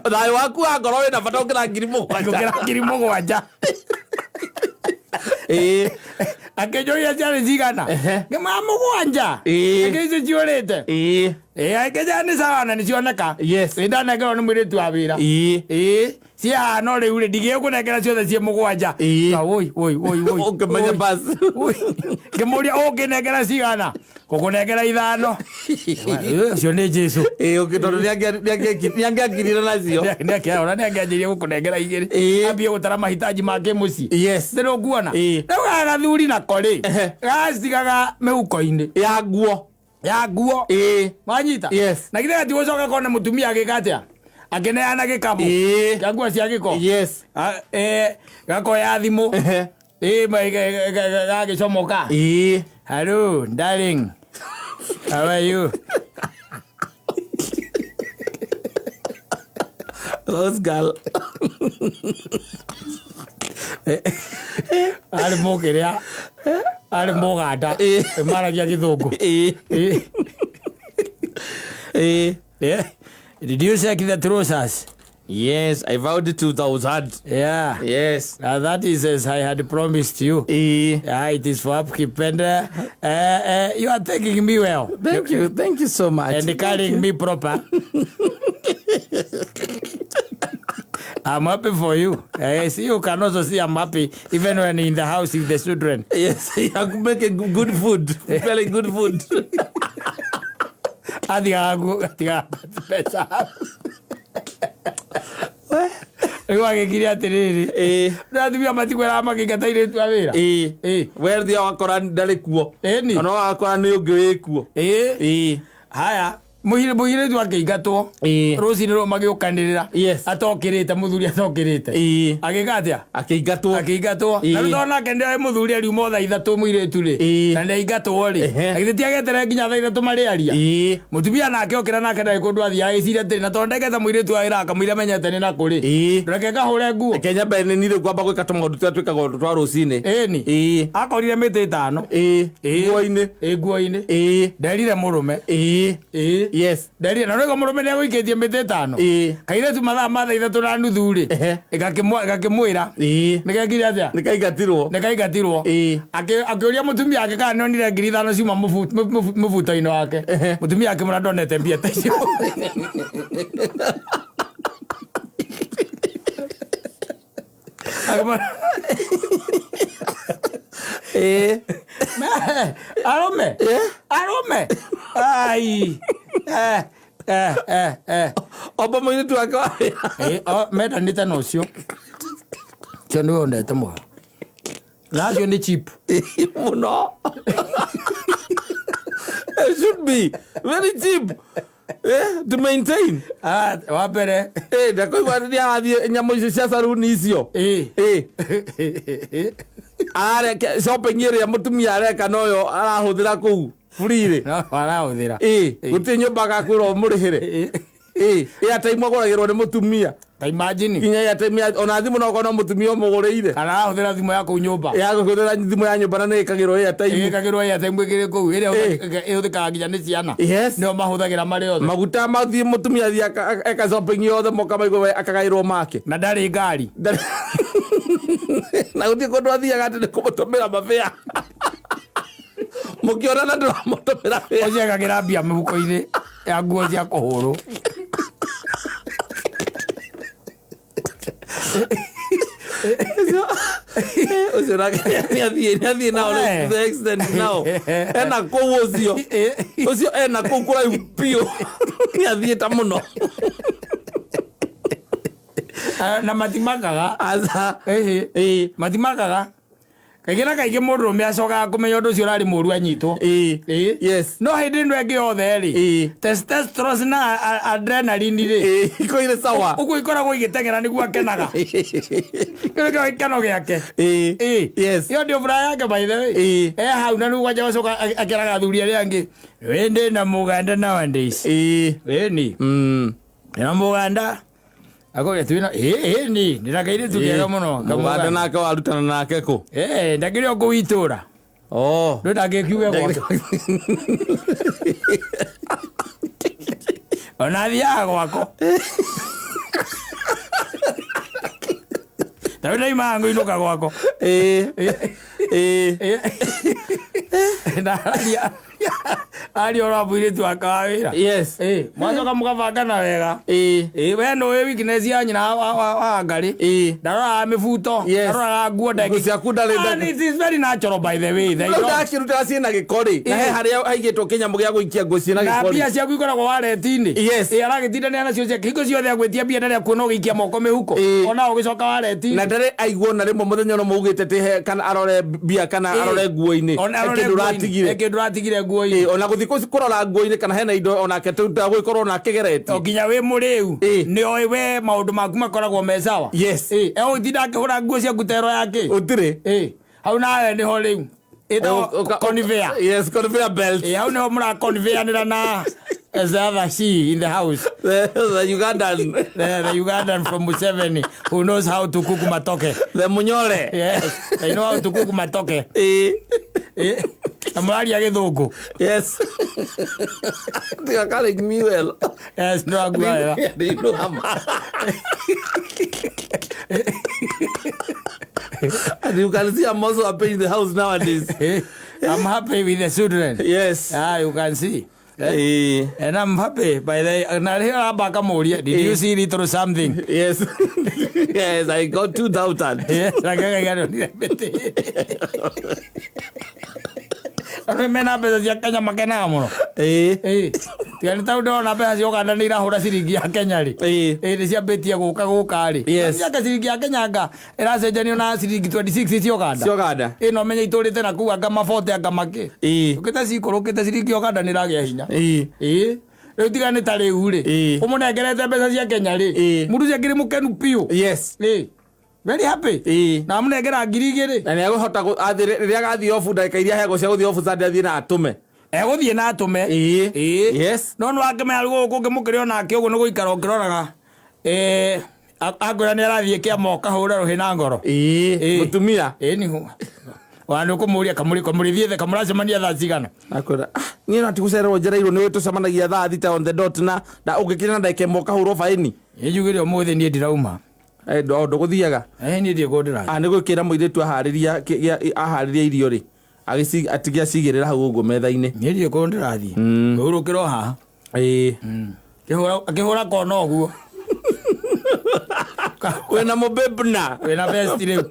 thayũ waku wa ngoro wĩna bata ũkĩra 7,000. Ngũkĩra 7,000. Ĩĩ. Akĩnjũria ciarĩ cigana. Ehe. Ngĩmwĩra 7. Ĩĩ. Angĩ icio ciũrĩte. Ĩĩ. Ĩĩ, akĩnjĩra nĩ sawa na nĩcioneka. Yes. Ĩ, ndanengerwo nĩ mũirĩtu wa wĩra. Ĩĩ. Ĩĩ, ciĩ haha no rĩu rĩ, ndigĩkũnengera ciothe ciĩ 7. Ĩĩ. Ka, woi woi woi woi. Ũkĩmenya Woi. basi. Woi. Ngĩmũria ũngĩnengera cigana? Ngũkũnengera 5. Ũcio nĩ Jesu. Ĩĩ, tondũ nĩangĩakirire nacio. Nĩakĩona nĩangĩanjĩrie gũkũnengera 2. Ĩĩ. Ambie gũtara mahitaji ma kĩmũciĩ. Yes. Nĩ ũkuona. Ĩĩ. Rĩu gaka gathuri nako rĩ, Ehe. gacitigaga mĩhuko-inĩ ya nguo. Ya nguo. Ĩĩ. Wanyita? Yes. Na githĩ gatigũcoka kona mũtumia agĩka atĩa, akĩneana gĩkabu Ĩĩ. kĩa nguo cia gĩko. Yes. Ah, gakoya thimũ. Ehe. Ĩĩ, gagĩcomoka. Ĩĩ. "Hello darling, how are you?" Those girl. Arĩ mũkĩrĩa, arĩ mũganda. Ĩĩ. Maragia gĩthũngũ. Ĩĩ. Ĩĩ. Ĩĩ. Yeah. "Did you check the trousers?" Yes, I found 2000. Yeah. Yes. That is as I had promised you. Ĩĩ. Yeah, it is for upkeep and you are taking me well. Thank you. Thank you so much. And carrying me proper. I'm happy for you. See, you can also see I'm happy even when in the house with the children. Yes, you are making good food. Very good food. Athigaga mbeca. Rĩu agĩkire atĩrĩrĩ, Ĩĩ. rĩu atumia matikwĩraga makĩingata airĩtu a wĩra. Ĩĩ. Ĩĩ. We thiaga wakora ndarĩ kuo. Ĩni. Ona wakora nĩ ũngĩ wĩ kuo. Ĩĩ. Ĩĩ. Haya, mũirĩtu akĩingatwo. Ĩĩ. Rũcinĩ rũu magĩũkanĩrĩra. Yes. Atokĩrĩte, mũthuri atokĩrĩte. Ĩĩ. Agĩka atĩa? Akĩingatwo. Akĩingatwo. Ĩĩ. Na rĩu tondũ nake nĩ mũthuri ariuma thaa 3 mũirĩtu rĩ, Ĩĩ. na nĩaingatwo rĩ, Ehe. agithĩ ti ageterere nginya thaa 3 marĩaria? Ĩĩ. Mũtumia nake okĩra, nake ndarĩ kũndũ athiaga, agĩciria atĩrĩ, na tondũ ndengete mũirĩtu wa wĩra akamũira menyete nĩ nakũ rĩ, Ĩĩ. reke ngahũre nguo. Kenya mbere nĩ nirĩ kwamba gwĩka tũmaũndũ tũrĩa twĩkagwo twa rũcinĩ. Ĩni. Ĩĩ. Akorire mĩtĩ 5. Ĩĩ. Ĩĩ. Nguo-inĩ. Ĩ, nguo-inĩ. Ĩĩ. Nderire mũrũme. Ĩĩ. Ĩĩ. Yes. Nderire na rĩu mũrũme nĩegũikĩtie mĩtĩ 5. Ĩĩ. Kairĩtu mathaa ma 3:30 rĩ, Ehe. ĩgakĩmwĩra. Ĩĩ. Nĩgekire atĩa? Nĩkaingatirwo. Nĩkaingatirwo. Ĩĩ. Akĩũria mũtumia wake kana nĩonire 5,000 ciuma mũbuto-inĩ wake. Ehe. Mũtumia akĩmwĩra ndonete mbia ta icio. Akĩmwĩra, Ĩĩ. Arũme, arũme ai, eh, eh, eh, eh. Omba mũirĩtu wake wa wĩra. Mendanĩte na ũcio ũcio nĩwe wendete mũno na acio nĩ cheap. Mũno. It should be very cheap. To maintain. Ah, wa mbere. Ndakoigua rĩrĩa arathiĩ nyamũ icio cia saruni icio. Ĩĩ. Areke shopping ĩrĩa mũtumia areka noyo arahũthĩra kũu. Free rĩ. No arahũthĩra. Ĩ, gũtirĩ nyũmba agakwĩra ũmũrĩhĩre. Ĩ, airtime agũragĩrwo nĩ mũtumia. Ta imagine. Nginya airtime ona thimũ no korwo no mũtumia ũmũgũrĩire. Kana arahũthĩra thimũ ya kũu nyũmba. Ya kũhũthĩra thimũ ya nyũmba na nĩ ĩkagĩrwo airtime. Ĩkagĩrwo airtime ĩkĩrĩ kũu ĩrĩa ĩhũthĩkaga nginya nĩ ciana. Yes. Nĩo mahũthagĩra marĩ othe. Maguta mathiĩ mũtumia athiĩ eka shopping yothe moka maigua akagaĩrwo make. Na ndarĩ ngari. Na gũtirĩ kũndũ athiaga atĩ nĩ kũmũtũmĩra mabĩa. Mũkĩonana ndũramũtũmĩra bĩa. Ũcio ekagĩra mbia mĩhuko-inĩ ya nguo cia kũhũrwo. Ũcio nake nĩathiĩ nao to the extent nao. Ena kũu ũcio. Ũcio ena kũu kũraihu biũ. Nĩathiĩte mũno. Na matimakaga. Aca. Ĩhĩ. Matimakaga. Kaingĩ na kaingĩ mũndũrũme acokaga kũmenya ũndũ ũcio ũrarĩ mũru anyitwo. Ĩĩ. Ĩĩ. Yes. No hĩndĩ ĩno ĩngĩ yothe rĩ, Ĩĩ. testosterone na adrenaline rĩ, Ĩĩ, ikoire sawa. ũguo ikoragwo igĩteng'era nĩguo akenaga. Kĩu nĩkĩo gĩkeno gĩake. Ĩĩ. Ĩĩ. Yes. Ĩyo ndio furaha yake by the way. Ĩĩ. Eh hau na rĩu kwanja gacoka akeraga athuri arĩa angĩ. We ndĩ na mũganda nowadays. Ĩĩ. Ĩni. Ndĩ na mũganda. Akauga twĩna ĩĩ ĩni ndĩ na kairĩtu kega mũno. Mũganda nake warutana nake kũ? Eh ndakĩrĩ o kũu itũra. Oh. Rĩu ndangĩkiuge gwake. Ona athiaga gwako. Na rĩu ndaimaga ngũinũka gwako. Ĩĩ. Ĩĩ. Na aria aria ũrĩa mũirĩtu wake wa wĩra. Yes. Ĩĩ, mwacoka mũkabangana wega. Ĩĩ. Ĩĩ, we nĩũĩ weakness ya nyina wa Ngarĩ. Ĩĩ. Ndaroraga mĩbuto, Yes. ndaroraga nguo. Nguo ciaku ndarĩ. And it is very natural by the way. They Rĩu don't- ndakĩrutaga ciĩna gĩko rĩ, na he harĩa haigĩtwo kĩnyamũ gĩa gũikia nguo ciĩna na gĩko rĩ. mbia ciaku ikoragwo wareti-inĩ. Yes. Ĩĩ, aragĩtindanĩra nacio ciake hingo ciothe agwĩtia mbia ndarĩ akuona ũgĩikia moko mĩhuko. Ĩĩ. Ona ũgĩcoka wareti-inĩ. Na ndarĩ aigua ona rĩmwe mũthenya ũrĩa maugĩte atĩ he kana arore mbia kana Ĩĩ. arore nguo-inĩ. Ona He arore kĩndũ nguo-inĩ. ũratigire. He kĩndũ ũratigire nguo-inĩ. Ĩĩ, ona gũthiĩ kũrora nguo-inĩ kana hena indo onake gũgĩkorwo ona akĩgeretie. O nginya wĩ mũrĩu Ĩĩ. nĩ oĩ we maũndũ maku makoragwo me sawa. Yes. Ĩĩ, egũgĩtinda akĩhũra nguo ciaku tero yake. Ũtirĩ. Ĩĩ, hau nawe nĩho rĩu ĩtagwo conveyor. Yes, conveyor belt. Ĩĩ, hau nĩho mũraconveyanĩra na the other she in the house. The Ugandan. The Ugandan from Museveni who knows how to cook matoke. The Munyore. Yes, they know how to cook matoke. Ĩĩ. Ĩĩ, na mũraria gĩthũngũ. Yes. They are calling me well. Yes, no agua wega. They know I'm. And you can see I'm also happy in the house nowadays. I'm happy with the children. Yes. Ah, you can see. Eh, And I'm happy by the na rĩrĩa aramba akamũria, did you see little something? Yes. Yes, I got 2,000. Yes, akakaiganĩra mĩtĩ. Andũ mena mbeca cia Kenya makenaga mũno. Eh. Ĩĩ, tiga nĩ tondũ ndĩrona mbeca cia Uganda nĩ irahũra ciringi ya Kenya rĩ. Ĩĩ. Ĩĩ, nĩ ciambĩtie gũka gũka rĩ. Yes. Anga ciringi ya Kenya anga ĩracenjanio na ciringi 26 cia Uganda. Cia Uganda. Ĩĩ, no menye itũrĩte na kũu anga mabote anga makĩ. Ĩĩ. Ũkĩte cikũrũkĩte ciringi ya Uganda nĩ ĩragĩa hinya. Ĩĩ. Ĩĩ. Rĩu tiga nĩ ta rĩu rĩ. Ĩĩ. Ũmũnengerete mbeca cia Kenya rĩ. Ĩĩ. Mũndũ ũcio akĩrĩ mũkenu biũ. Yes. Ĩĩ. Very happy. Ĩĩ. Na amũnengera 2,000. Na nĩ egũhota rĩrĩa agathiĩ obu ndagĩka iria aheagwo cia gũthiĩ obu Sunday athiĩ na atũme. Egũthiĩ na atũme. Ĩĩ. Ĩĩ. Yes. No nĩ wakĩmenya rĩu gũkũ kũngĩ mũkĩrĩ onake ũguo nĩ gũikara ũkĩroraga. Ĩĩ, angwĩra nĩ arathiĩ kĩama ũkahũra rũhĩ na ngoro. Ĩĩ. Ĩĩ. Mũtumia. Ĩĩ nĩho. Ona nĩ ũkũmũria kamũrĩthiĩte kamũracemania thaa cigana. Akwĩra, "Ah, niĩ no tigũcererwo njereirwo nĩ tũcemanagia thaa thita on the dot na ũngĩkinya na ndagĩka ĩmwe ũkahũrwo baĩni." Ĩ njugire ũmũthĩ niĩ ndirauma. Eh, ndũgũthiaga. Ĩ niĩ ndiĩ kũndũ ndĩrathiĩ. Ah, nĩ gwĩkĩra mũirĩtu aharĩria irio rĩ, atige acigĩrĩra hau ũguo metha-inĩ. Niĩ ndiĩ kũndũ ndĩrathiĩ. Ngũhurũkĩra o haha. Ĩĩ. Akĩhũra kona ũguo. Wĩna mũbĩbna. Wĩna vest rĩu.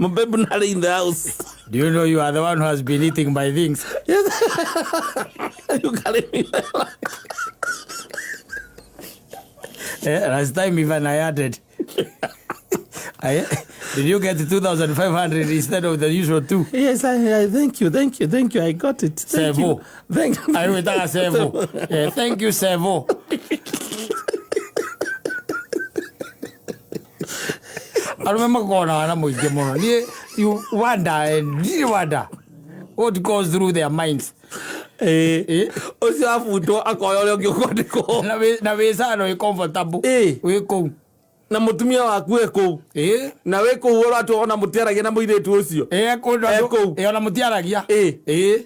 Mũbĩbna arĩ in the house. Do you know you are the one who has been eating my things? Yes. You carry me well. Last time even I added. Did you get 2,500 instead of the usual 2? Yes, I thank you, thank you, thank you. I got it. Thank Sevo. you. Thank you. I wĩtaga Sevo. Thank you, Sevo. Arũme makonaga na mũingĩ mũno. Niĩ You wonder and really wonder what goes through their minds. Ĩĩ. Ũcio abutwo akoya ũrĩa ũngĩ ũkwandĩkwo. Na wĩ cano wĩ comfortable. Ĩĩ. Wĩ kũu. Na mũtumia waku e kũu. Ĩĩ. Na wĩ kũu ũratwo ona mũtiaragia na mũirĩtu ũcio. Ĩĩ kũndũ E kũu. Ĩĩ ona mũtiaragia. Ĩĩ. Ĩĩ.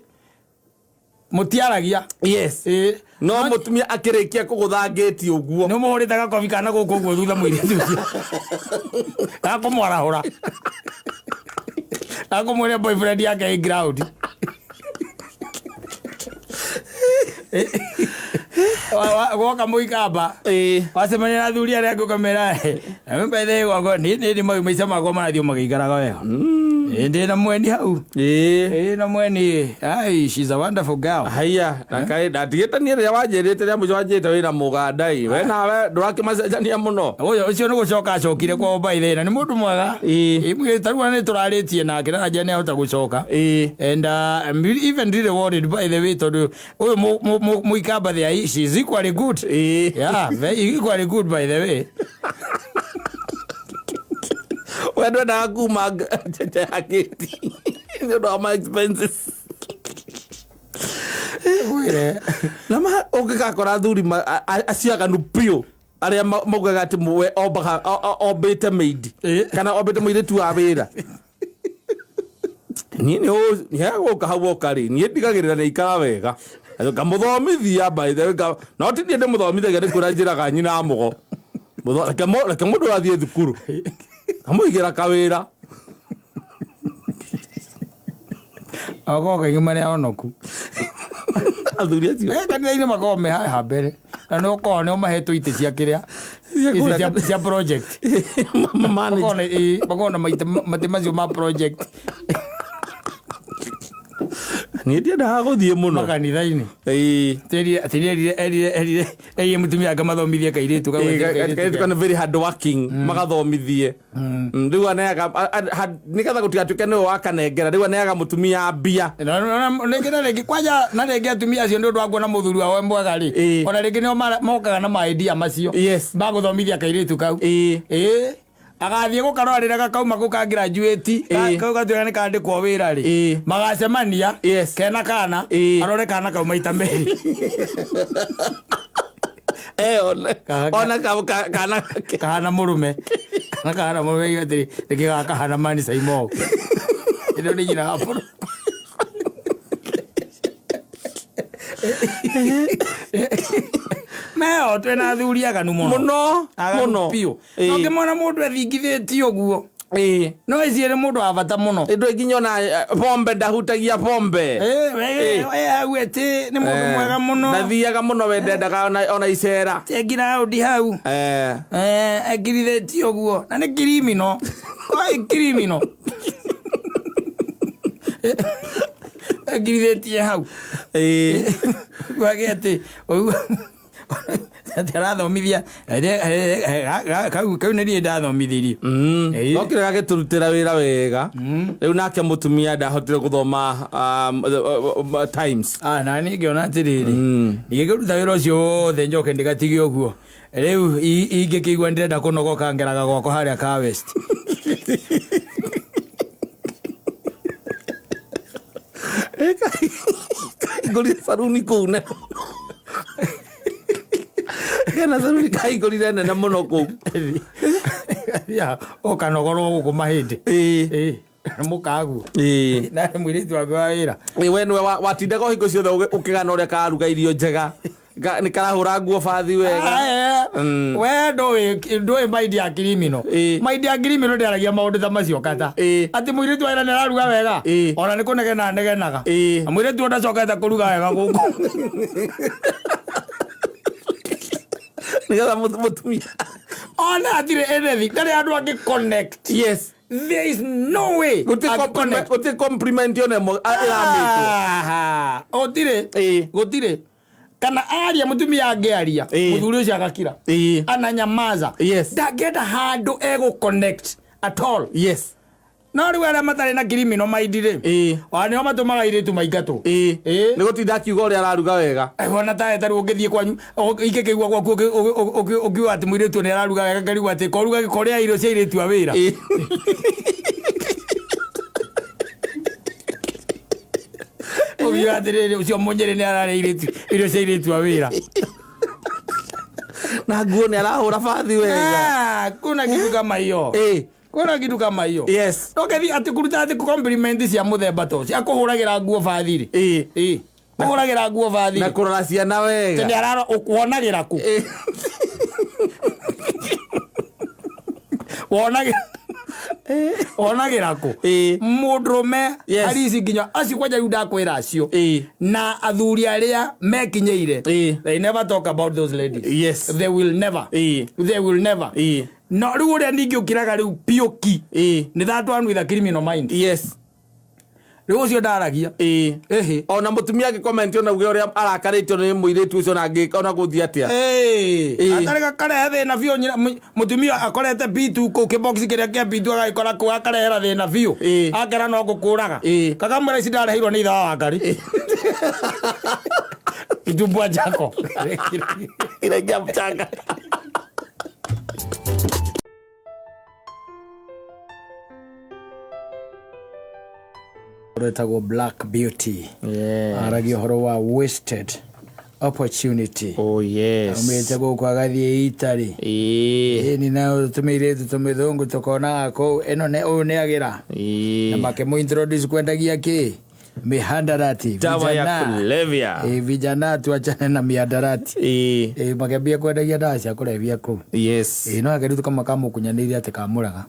Mũtiaragia. Yes. Ĩĩ. No mũtumia akĩrĩkia kũgũtha ngĩti ũguo. Nĩ ũmũhũrĩte gakobi kana gũkũ ũguo thutha mũirĩtu ũcio. Gakũmwarahũra. Gakũmwĩra boyfriend yake ĩ ground. Woka mũikamba. Ĩĩ. Wacemania na athuri arĩa angĩ ũkamera mbethe gwakwa niĩ nĩ maica makwa marathiĩ magĩikaraga wega. Ĩĩ ndĩ na mweni hau. Ĩĩ. Ĩĩ na mweni. Ai, she's a wonderful girl. Haiya, na kaĩ ndatigĩte niĩ rĩrĩa wanjĩrĩte rĩa mũico wanjĩrĩte wĩna mũganda ĩ. We nawe ndũrakĩmacenjania mũno. Ũyũ ũcio nĩ gũcoka acokire kwao by the way, na nĩ mũndũ mwega. Ĩĩ. Ĩĩ tarĩu ona nĩ tũrarĩtie nake na njĩra nĩ ahota gũcoka. Ĩĩ. And I'm even really worried by the way tondũ ũyũ mũikamba there, she's equally good. Ĩĩ. Yeah, very equally good by the way. We ndwendaga kuma nja ya gĩti nĩ ũndũ wa ma expenses. Wĩre. Na ma ũngĩgakora athuri acio aganu biũ arĩa maugaga atĩ we ombaga ombĩte maid Ĩĩ. kana ombĩte mũirĩtu wa wĩra. Niĩ nĩ hegũka hau oka rĩ, niĩ ndigagĩrĩra nĩ aikara wega. Ngamũthomithia by the way, no ti niĩ ndĩmũthomithagia nĩ kwĩra njĩraga nyina mũgo. Reke mũndũ athiĩ thukuru. Ngamũigĩra kawĩra. Agoka kaingĩ marĩa honoku. Athuri acio. Kanitha-inĩ makoragwo me haha mbere. Na nĩ ũkoragwo nĩo mahetwo itĩ cia kĩrĩa. Cia Itĩ kũrĩa cia project. Manage. Makoragwo na ĩĩ, makoragwo na matĩ macio ma project Niĩ ndiendaga gũthiĩ mũno. makanitha-inĩ. Ĩĩ. Atĩ erire mũtumia ake mathomithie kairĩtu kau Kairĩtu kairĩtu kana very hard working magathomithie. Rĩu aneaga nĩgetha gũtigatuĩke nĩwe wakanengera rĩu aneaga mũtumia mbia. Rĩngĩ na rĩngĩ kwanja na rĩngĩ atumia acio nĩ ũndũ wa kuona mũthuri wao e mwega rĩ Ĩĩ. ona rĩngĩ nĩo mokaga na maidia macio Yes. magũthomithia kairĩtu kau. Ĩĩ. Ĩĩ. Agathiĩ gũkarora rĩrĩa gakauma kũu ka graduate Ĩĩ. kau gatuĩka nĩ kandĩkwo wĩra rĩ Ĩĩ. magacemania Yes. kena kana Ĩĩ. arore kana kau maita merĩ. One ona kana Kahana mũrũme kana kahana mũrũme atĩrĩ rĩngĩ gaka kahana mani Saimo ĩno nĩ nyina wa mũrũme. Meo twĩna athuri aganu mũno mũno aganu mũno biũ. Ĩĩ. Na ũngĩmona mũndũ ethingithĩtie ũguo Ĩĩ. no ĩciĩre mũndũ wa bata mũno. Ndũĩ nginya ona pombe ndahutagia pombe. Ĩĩ, we hau ĩtĩ nĩ mũndũ mwega mũno. Ndathiaga mũno we ndendaga ona icera. Ngira hau ndi hau. Ekirithĩtie ũguo na nĩ kirimino. Oi kirimino. Ekirithĩtie hau. Ĩĩ. Gwake atĩ ũguo atĩ arathomithia kau kau nĩ niĩ ndathomithirie. Ĩĩ. No kĩrĩa gagĩtũrutĩra wĩra wega rĩu nake mũtumia ndahotire gũthoma Times. Ah, na niĩ ngĩona atĩrĩrĩ ingĩkĩruta wĩra ũcio wothe njoke ndĩgatige ũguo rĩu ingĩkĩigua ndĩrenda kũnogoka ngeraga gwakwa harĩa ka West. Ngũrire saruni kũu nene. Kena saruni kaingũrire nene mũno kũu. Ya, ũkanogorwo gũkũ mahĩndĩ. Ĩĩ. Ĩĩ, mũkaguo. Ĩĩ. Na mũirĩtu wake wa wĩra. Ĩĩ, we nĩwe watindaga o hingo ciothe ũkĩgana ũrĩa kararuga irio njega. Nĩ karahũra nguo bathi wega. We ndũĩ maindi ya kirimino. Ĩĩ. Maindi ya kirimino ndĩaragia maũndũ ta macio kata. Ĩĩ. Atĩ mũirĩtu wa wĩra nĩ araruga wega. Ĩĩ. Ona nĩ kũnegena anegenaga. Ĩĩ. Na mũirĩtu ũyũ ndacokete kũruga wega gũkũ. Nĩgetha mũtumia. Ona hatirĩ anything. Ndarĩ handũ angĩ connect. Yes. There is no way. Gũtirĩ angĩ compliment connect. gũtirĩ compliment ona ĩmwe ĩramĩtwo. Aha. Gũtirĩ. Ĩĩ. Gũtirĩ. Kana aria mũtumia angĩaria Ĩĩ. mũthuri ũcio agakira. Ĩĩ. Ananyamaza. Yes. Ndangĩenda handũ egũ connect at all. Yes. No rĩu arĩa matarĩ na kirimino maindi rĩ Ĩĩ. ona nĩo matũmaga airĩtu maingatwo. Ĩĩ. Ĩĩ. Nĩ gũtinda akiuga ũrĩa araruga wega. Ona tawe tarĩu ũngĩthiĩ kwanyu ingĩkĩigua gwaku ũkiuga atĩ mũirĩtu nĩ araruga wega ngarigwo atĩ koruga kũrĩa irio cia airĩtu a wĩra. Ĩĩ. Ũgiuga atĩrĩrĩ, ũcio mũnyĩrĩ nĩ ararĩa airĩtu, irio cia airĩtu a wĩra. Na nguo nĩ arahũra bathi wega. Ah, kuna kitu kama hiyo. Kuna kitu kama hiyo. Ndokethi atĩ kũruta atĩ compliment cia mũthemba ta ũcio, akũhũragĩra nguo bathi rĩ. Kũhũragĩra nguo bathi. Na kũrora ciana wega. Nĩ araro wonagĩra kũ? Wonagĩra wonagĩra kũ? Mũndũrũme harĩ ici nginya acio kwanja rĩu ndakwĩra acio na athuri arĩa mekinyĩire, they never talk about those ladies. They will never. They will never. No rĩu ũrĩa ningĩ ũkĩraga rĩu piũki nĩ that one with a criminal mind. Rĩu ũcio ndaragia. Ĩhĩ. Ona mũtumia angĩkomenti ona uge ũrĩa arakarĩtio nĩ mũirĩtu ũcio ona angĩka ona gũthiĩ atĩa. Atarĩ gakarehe thĩna biũ nyina mũtumia akorete bitu kũu kĩbox kĩrĩa kĩa bitu agagĩkora kũu akarehera thĩna biũ. Akera no ngũkũraga. Kakamwĩra ici ndareheirwo nĩ ithe wa Wangari. Kitumbua chako. Kiraingia mchanga. Ũretagwo Black Beauty. Aragia ũhoro wa wasted opportunity. Oh yes. Aumĩte gũkũ agathiĩ Italy. Ĩni na tũmĩirĩtu tũmĩthũngũ tũkonaga kũu ĩno nĩ ũyũ nĩ agĩra. Na makĩmũ introduce kwendagia kĩ? Mihadarati. Dawa ya Vijana. kulevya. Vijana tuachane na mihadarati. Makĩambia kwendagia ndawa cia kũrebia kũu. No akerutu kama kamũkunyanĩire atĩ kamũraga.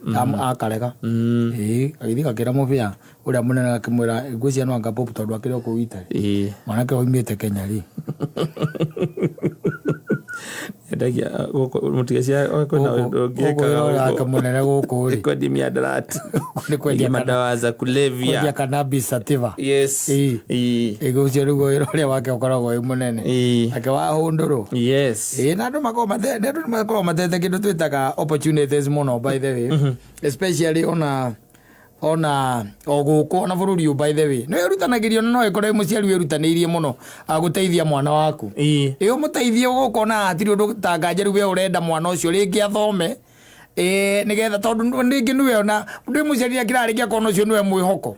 Akarega. Agĩthiĩ gakĩra mũbĩa ũrĩa mũnene akĩmwĩra ngwĩciria no anga Pope tondũ akĩrĩ o kũu Italy. Mwanake oimĩte Kenya rĩ. Endagia gũkũ mũtige cia kwĩna ũndũ Gũkũ wĩra ũrĩa wake mũnene gũkũ rĩ. Kwendia mihadarati. Nĩ kwendia madawa za kulevya. Kwendia cannabis sativa. Ũcio nĩguo wĩra ũrĩa wake ũkoragwo wĩ mũnene. Ake wa hũndũrũ. Na andũ makoragwo andũ nĩ makoragwo matete kĩndũ twĩtaga opportunities mũno by the way. Especially ona o gũkũ ona bũrũri ũyũ by the way. Nĩ wĩrutanagĩrio na no ĩkorwo mũciari wĩrutanĩirie mũno agũteithia mwana waku. Ũmũteithie ũgũkona hatirĩ ũndũ ta nganja rĩu we ũrenda mwana ũcio rĩngĩ athome. Nĩgetha tondũ rĩngĩ nĩwe ona ndĩ mũciari akĩrarĩkia akona ũcio nĩwe mwĩhoko.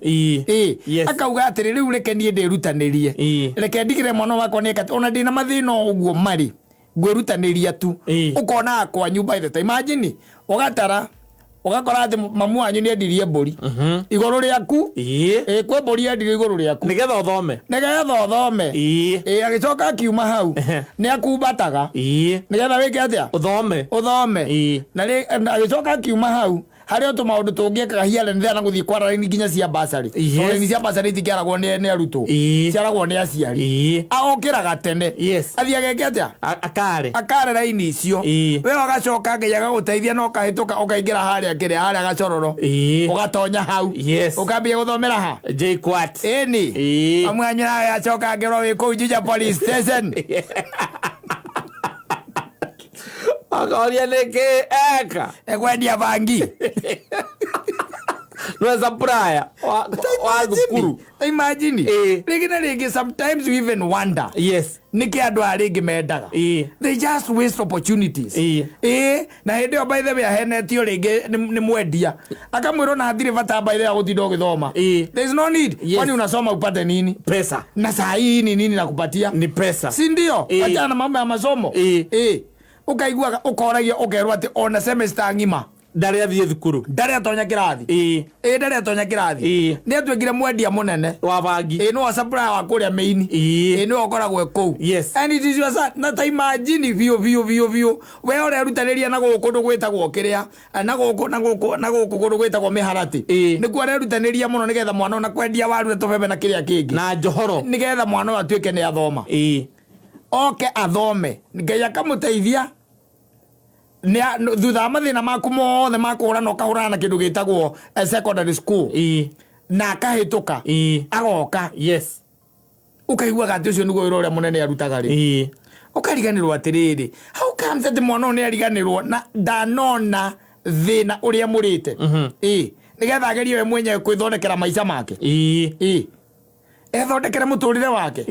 Akauga atĩrĩ rĩu reke niĩ ndĩrutanĩrie. Reke ndigĩre mwana wakwa nĩeka ona ndĩna mathĩna o ũguo marĩ ngwĩrutanĩria tu. Ũkona kwanyu by the time imagine ũgatara ũgakora atĩ mamu wanyu nĩ endirie mbũri igũrũ rĩaku. Kwĩ mbũri endirie igũrũ rĩaku Nĩgetha ũthome. Nĩgetha ũthome. Agĩcoka akiuma hau nĩ akumbataga nĩgetha wĩke atĩa? Ũthome. Ũthome. Na agĩcoka akiuma hau harĩ o tũmaũndũ tũngĩkaga here and there na gũthiĩ kwara raini nginya cia bursary. Tondũ raini cia bursary itikĩaragwo nĩ arutwo. Ciaragwo nĩ aciari. Okĩraga tene. Athiĩ ageke atĩa? Akare. Akare raini icio. We ũgacoka Ngai agagũteithia na ũkahĩtũka ũkaingĩra harĩa kĩrĩa harĩa gacororo. Ũgatonya hau. Ũkambia gũthomera ha? JKUAT. Ĩni. Amwe anyu nawe acoka angĩrwo wĩ kũu Juja Police Station. Akoria nĩkĩ eka? Ekwendia bangi. Nĩwe supplier wa thukuru. Imagine. Rĩngĩ na rĩngĩ sometimes we even wonder. Nĩkĩ andũ aya rĩngĩ mendaga? They just waste opportunities. Na hĩndĩ ĩyo by the way ahenetio rĩngĩ nĩ mwendia. Akamwĩra ona hatirĩ bata by the way gũtinda ũgĩthoma. There is no need. Kwani unasoma upate nini? Pesa. Na saa hii ni nini nakupatia? Ni pesa. Si ndio? Achana na mambo ya masomo. Ũkaiguaga ũkoragia ũkerwo atĩ ona semester ng'ima Ndarĩ athiĩ thukuru. Ndarĩ atonya kĩrathi. Ndarĩ atonya kĩrathi. Nĩ atuĩkire mwendia mũnene. Wa bangi. Nĩwe supplier wa kũrĩa main. Nĩwe ũkoragwo kũu. And it is your son. Na ta imagine biũ biũ biũ biũ. We ũrerutanĩria na gũkũ kũndũ gwĩtagwo kĩrĩa, na gũkũ, na gũkũ, na gũkũ kũndũ gwĩtagwo mĩharatĩ. Nĩkuo arerutanĩria mũno nĩgetha mwana ona kwendia waru na tũbebe na kĩrĩa kĩngĩ. Na njohoro. Nĩgetha mwana ũyũ atuĩke nĩ athoma. Oke athome. Ngai akamũteithia. Thutha wa mathĩna maku mothe ma kũhũrana ũkahũrana na kĩndũ gĩtagwo secondary school. Na akahĩtũka. Agoka. Ũkaiguaga atĩ ũcio nĩguo wĩra ũrĩa mũnene arutaga rĩ. Ũkariganĩrwo atĩrĩrĩ, how comes atĩ mwana ũyũ nĩ ariganĩrwo na ndanona thĩna ũrĩa mũrĩte? Nĩgetha agerie we mwenyewe kwĩthondekera maica make. Ethondekere mũtũrĩre wake.